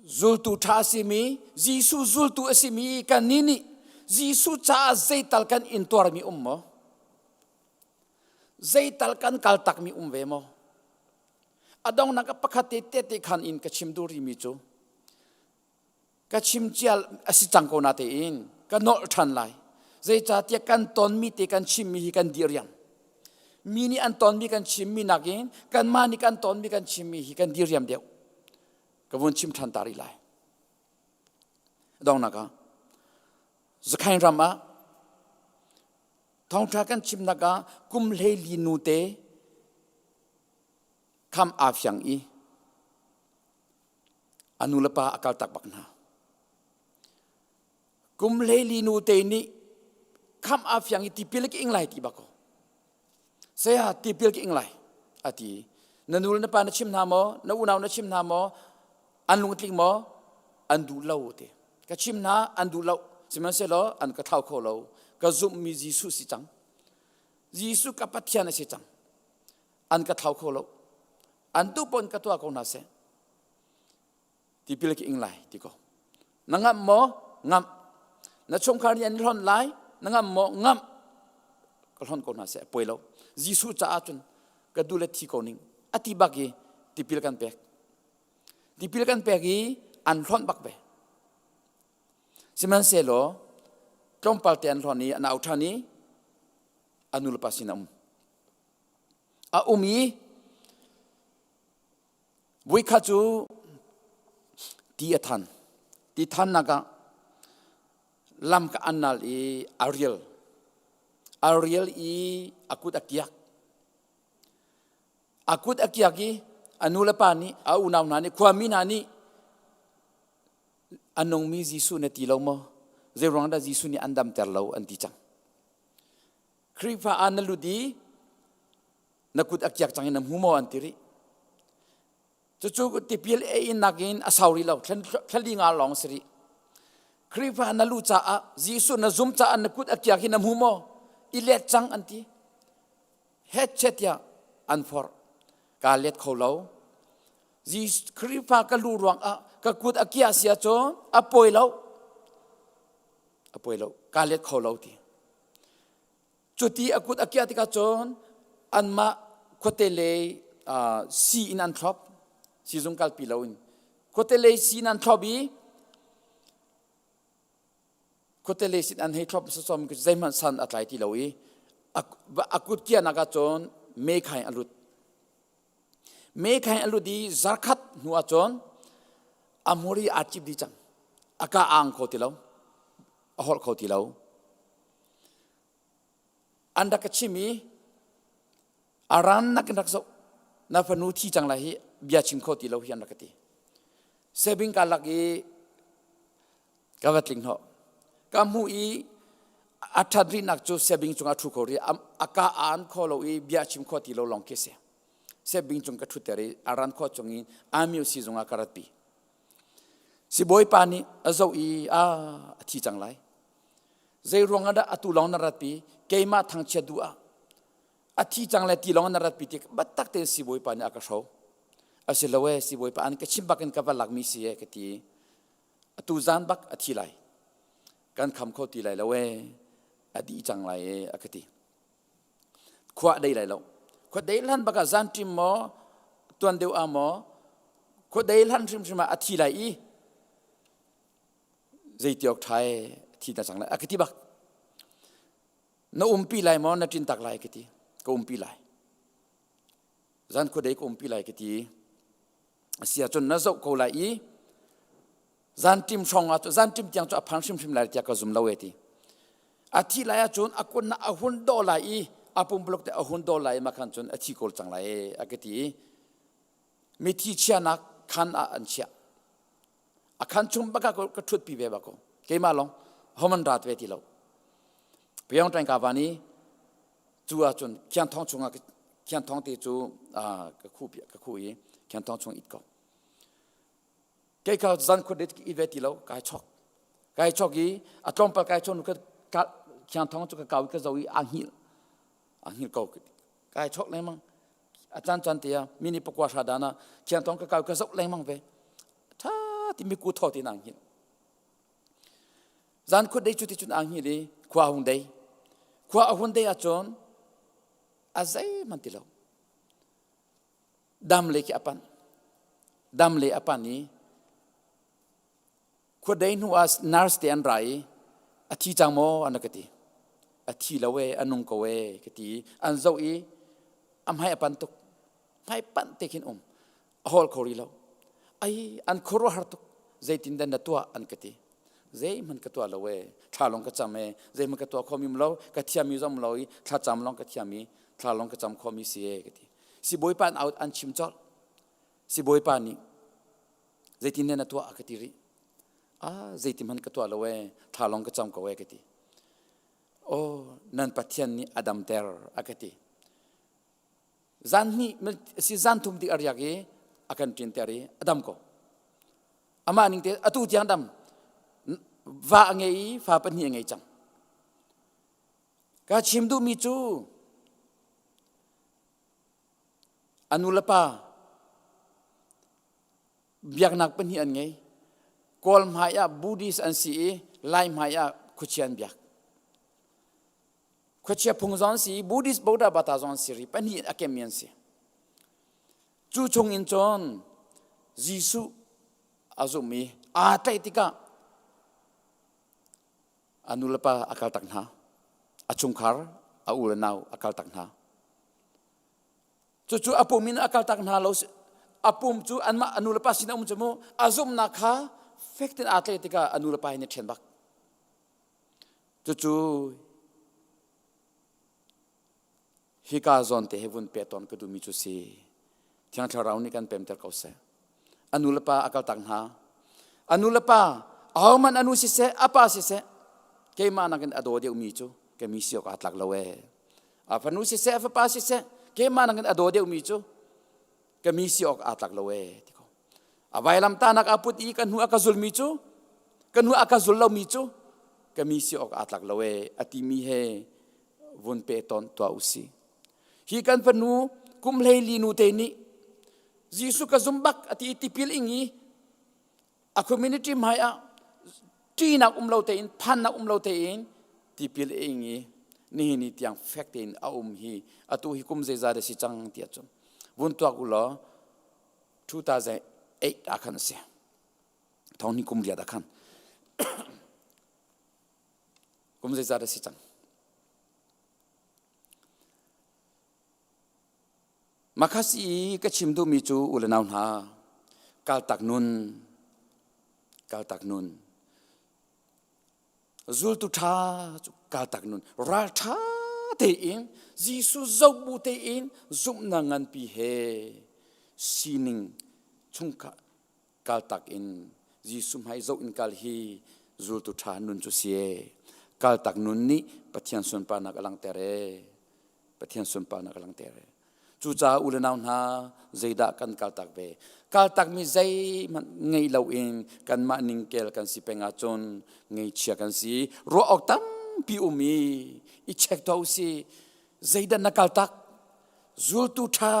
zultu ṭha a simi Jesuh zultu a simi kannih nih Jesuh caah zeital kan intuarmi um maw? Zeital kan kaltakmi um ve maw? A donghnak ah pakhat te tehte khan in ka chim duh rihmi cu ka chim cia a si cang ko na tein ka nolh ṭhan lai. Zeicahtiah kan tonmi te kan chimmi hi kan diriam. Mi nih an tonmi kan chimmi nakin kanmah nih kan tonmi kan chimmi hi kan diriam deuh. Ka vun chim ṭhan ta rih lai. Dongnak ah Zakhain ram ah thawngṭha kan chimnak ah kum 14 nu te kham aa fiang i a nu le pa a kaltak bak hna. Kum 14 nu te nih kham aa fiang i tipil ka ing lai ti bak ko. Saya tipil ka ing lai a ti. Na nu le na pa na chim hna maw? Na unau na chim hna maw? An lungtling maw? An duh lo ti. Ka chim hna an duh lo. Sihmanhsehlaw an ka thlau kho lo. Ka zumhmi Jesuh si cang. Jesuh ka Pathian a si cang. An ka thlau kho lo. An duh paoh in ka tuah ko hna seh. Tipil ka ing lai ti ko. Na ngamh maw? Ngamh. Na chungkhar nih an hlonh lai? Na ngamh maw? Ngamh. Ka hlonh ko hna seh, poi lo. Jesuh caah cun ka du le thi ko ning. A ti bak i tipil kan pek. Tipil kan pek i an hlonh bak ve. Sihmanhsehlaw tlawmpal te an hlonh i an au ṭhan i a nu le pa sin a um. A um i Voikhat cu ti a than. Ti thannak ah lam ka an nal i a rial. A rial i a kut a kiak. A kut a kiak i a nu le pa nih a unau hna nih khuami hna nih a nungmi Jesuh na ti lo maw? Zeiruang dah Jesuh nih an damter lo an ti cang. Khrihfa ah na lut i na kut a kiak cang in na hmu maw an ti rih cucu tipil ei in nakin a sau rih lo thlali nga lawng si rih Khrihfa na lu caah Jesuh na zum caah na kut a kiak hi na hmu maw i let cang an ti het chet tiah an forh kaa let kho lo Khrihfa ka lu ruang ah ka kut a kiah sia cu a pawi lo a pawi lo kaa let kho lo ti Cuti a kut a kiah tikah cun anmah khuate lei sii in an thlop siizung kalpi loin khuate lei sii in an thlop i khuate lei sin an hei thlop sawm zeihmanh san a tlai ti lo i a kut kiahnak ah cun meikhai a lut meikhai a lut i zarkhat hnu ah cun a hmur i aa cip dih cang a ka ang kho ti lo a holh kho ti lo An rak ka chim i a rannak in rak zoh na fanu thi cang lai hi bia chim kho ti lo hi an rak ka ti. Sebing ka lak i ka va tling hnawh. Ka hmuh i a ṭhat rihnak cu sebing cungah ṭhu kho rih a ka aan kho lo i bia chim kho ti lo lawng khi si. Sebing cung ka ṭhutter i a ran khawh chung in amiu sizung ah ka ratpi. Sibawipa nih a zoh i a a thi cang lai. Zei ruang ah dah atu lawng na ratpi? Keimah thangchiat duh ah. A thi cang le ti lawng na ratpi ti biatak tein sibawipa nih a ka hro. A si lo ee sibawipa an ka chim bak in ka va lakmi si ee ka ti. Atu zan bak a thi lai. Kan kham kho ti lai lo ee. A dih cang lai ee a ka ti. Khua a dei lai lo. Khua dei hlan bak ah zan ṭim maw tuan deuh ah maw khua dei hlan hrimhrim ah a thi lai i zeitiawk ṭha e thi na cang lai a ka ti bak na umpi lai maw na ṭin tak lai ka ti ka umpi lai zan khua dei ka umpi lai ka ti a si ahcun na zoh ko lai i. Zanṭim hrawng ah zanṭim tiang cu a phan hrimhrim lai tiah ka zum lo e ti. A thi lai ahcun a kun a hun dawh lai i a pumpuluk te a hun dawh lai i mah khan cun a thi kawl cang lai e a ka ti i mithi chiahnak khan ah an chiah. A khan chung bak ah ka ṭhut pi ve bak ko. Keimah lawng homan rat ve ti lo. Pyong ṭaing ka van i cu ahcun khiangthong chungah khiangthong te cu ka khu ka khu i khiangthong chung it ko. Kei ka zan khut i ve ti lo kai chok. Kai chok i a tlawmpal kai chok nu ka khiangthong cu ka kau i ka zo i a hngilh a hngilh ko. Kai chok lengmang. A caan caan te ah mini pakua hra dan ah khiangthong ka kau ka zoh lengmang ve. Tha ti mi ku thaw ti na hngilh. Zan khut dei cu ti cun aa hngilh i khua a hung dei. Khua a hun dei ahcun a zeihmanh ti lo. Dam le khi a panh. Dam le a panh i khua dei hnu ah nurse te an ra i a thi cang maw an ka ti. A thi lo e, a nung ko e ka ti i an zoh i a hmai a pan tuk. Hmai panh te khin um. A hawl kho rih lo. Ai an khuaruahhar tuk. Zeitin dah na tuah an ka ti. Zeihmanh ka tuah lo e. Thla lawng ka cam e. Zeihmanh ka tuah khomi um lo. Ka thiammi zong um lo i thlacam lawng ka thiam i thla lawng ka cam khomi si e ka ti. Sibawipa an out an chim colh. Sibawipa nih zeitin dah na tuah a ka ti rih. Ah zeitihmanh ka tuah lo e. Thla lawng ka cam ko e ka ti. Oh nan Pathian nih a damter a ka ti. Zan hnih si zan thum tik a riak i a kan ṭinter i a dam ko. Amah ning te atu tiang dam va a ngei i fa pahnih a ngei cang. Ka chim duhmi cu a nu le pa biaknak pahnih an ngei. Kawl hmai ah Buddhist an si i Lai hmai ah khuachia an biak. Khuachia phung zong an si, Buddhist Buddha bata zong an si ri, pahnih a kemmi an si. Cu chung in cun Jesuh a zumh i aa tlaih tikah a nu le pa a kaltak hna. A chungkhar, a u le nau a kaltak hna. Cucu a pum in a kaltak hna lo. A pum cu anmah a nu le pa sin a um cu mu a zumhnak kha fek tein aa tlaih tikah a nu le pa in a ṭhen bak. Cucu hika zawn te he vun pe tawn ka duhmi cu si. Thiang Thlarau nih kan pemter ko seh. A nu le pa a kaltak hna. A nu le pa, ahohmanh a nu siseh, a pa siseh, keimah nakin a daw deuhmi cu ka mi si awk aa tlak lo ee. A fanu siseh, a fapa siseh, keimah nakin a daw deuhmi cu ka mi si awk aa tlak lo ee ti ko. A vailamtahnak a put i ka hnu a ka zulmi cu ka hnu a ka zul lomi cu ka mi si awk aa tlak lo ee a timi he vun pe tawn tuah u si. Hi kan fanu kum hleili nu te nih Jesuh ka zum bak a ti i tipil ing i a community hmai ah ṭihnak um lo tein phannak um lo tein tipil a ing i nihin ni tiang fek tein a um hi atu hi kum zeizat a si cang tiah cun vun tuak u law 2008 ah khan a si thong ni kum riat ah khan kum zeizat a si cang Makhas i ka chim duhmi cu u le nau hna kaltak nun kaltak nun zultu ṭha cu kaltak nun ralṭha tein Jesuh zoh bu tein zumhnak nganpi he sining chungkha kaltak in Jesuh hmai zoh in kal hi zultu ṭha nun cu si e kaltak nun nih Pathian sunparnak a langhter e Pathian sunparnak a langhter e Cucaah u le nau hna zeidah kan kaltak ve? Kaltakmi zeihmanh ngei loin kanmah ningkel kan si peng ahcun ngeichia kan si. Ruah awk tampi um i i check tuah u si. Zeidah na kaltak? Zultu ṭha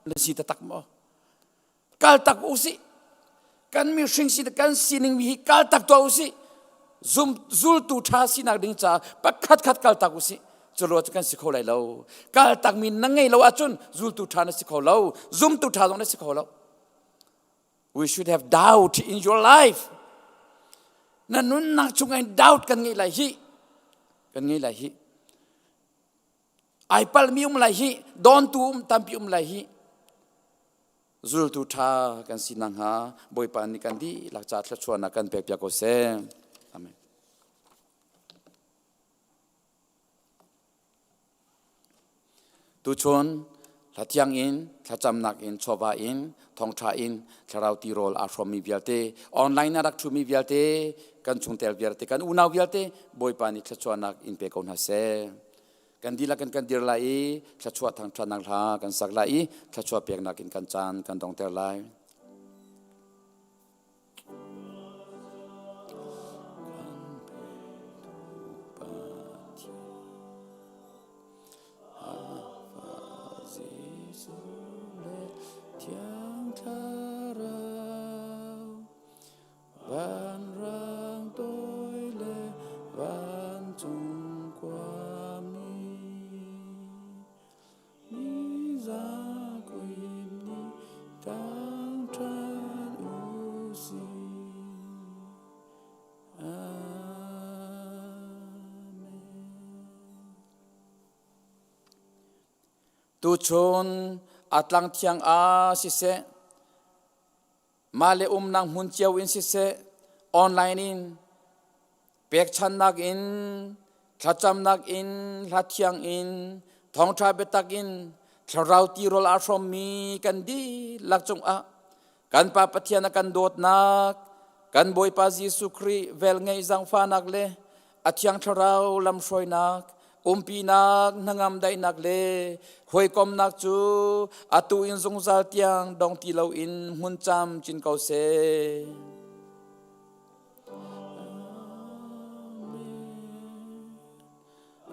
na si taktak maw? Kaltak u sih. Kan mihring si kan sining hi kaltak tuah u sih. Zum, zultu ṭha sinak ding caah pakhat khat kaltak u sih. Cu cu kan si kho lai lo. Kaltakmi na ngei lo ahcun zultu ṭha na si kho lo. Zumtu ṭha zong na si kho lo. We should have doubt in your life. Na nunnak chungah in doubt kan ngei lai hi. Kan ngei lai hi. Ai palmi um lai hi. Dawntu um tampi um lai hi. Zultu ṭha kan si nakhnga Bawipa nih kan dihlak ca thluachuahnak kan pekpiak ko seh. Amen. Tuchun hlathiang in thlacamnak in chawva in thawngṭha in thlarau tirawl aa hrawmmi vialte online ah rak ṭhumi vialte kan chungtel vialte kan unau vialte Bawipa nih thluachuahnak in pe ko hna seh. Kan dihlak in kan dir lai i thluachuah thangṭhatnak hla kan sak lai i thluachuah peknak in kan caan kan dongter lai. Vanrang toi le vancung khuami ni zakuim nih thangṭhat u sih. Amen. Tuchun a tlang thiang ah siseh mah le umnak hmun cio in siseh online in pekchannak in thlacamnak in hlathiang in thawngṭha biatak in thlarau tirawl aa hrawmmi kan dihlak cungah kan Pa Pathian a kan dawtnak kan Bawipa Jesuh Khrih velngeih zaangfahnak le a Thiang Thlarau lamhruainak umpinak hnangam daihnak le hawikomnak cu atu in zungzal tiang dong ti loin hmun cam cin ko seh.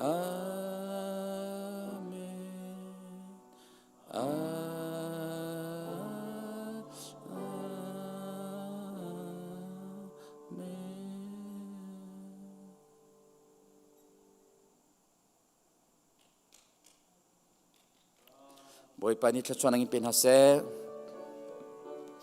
Amen. Amen. Bawipa nih thluachuah in pe hna seh.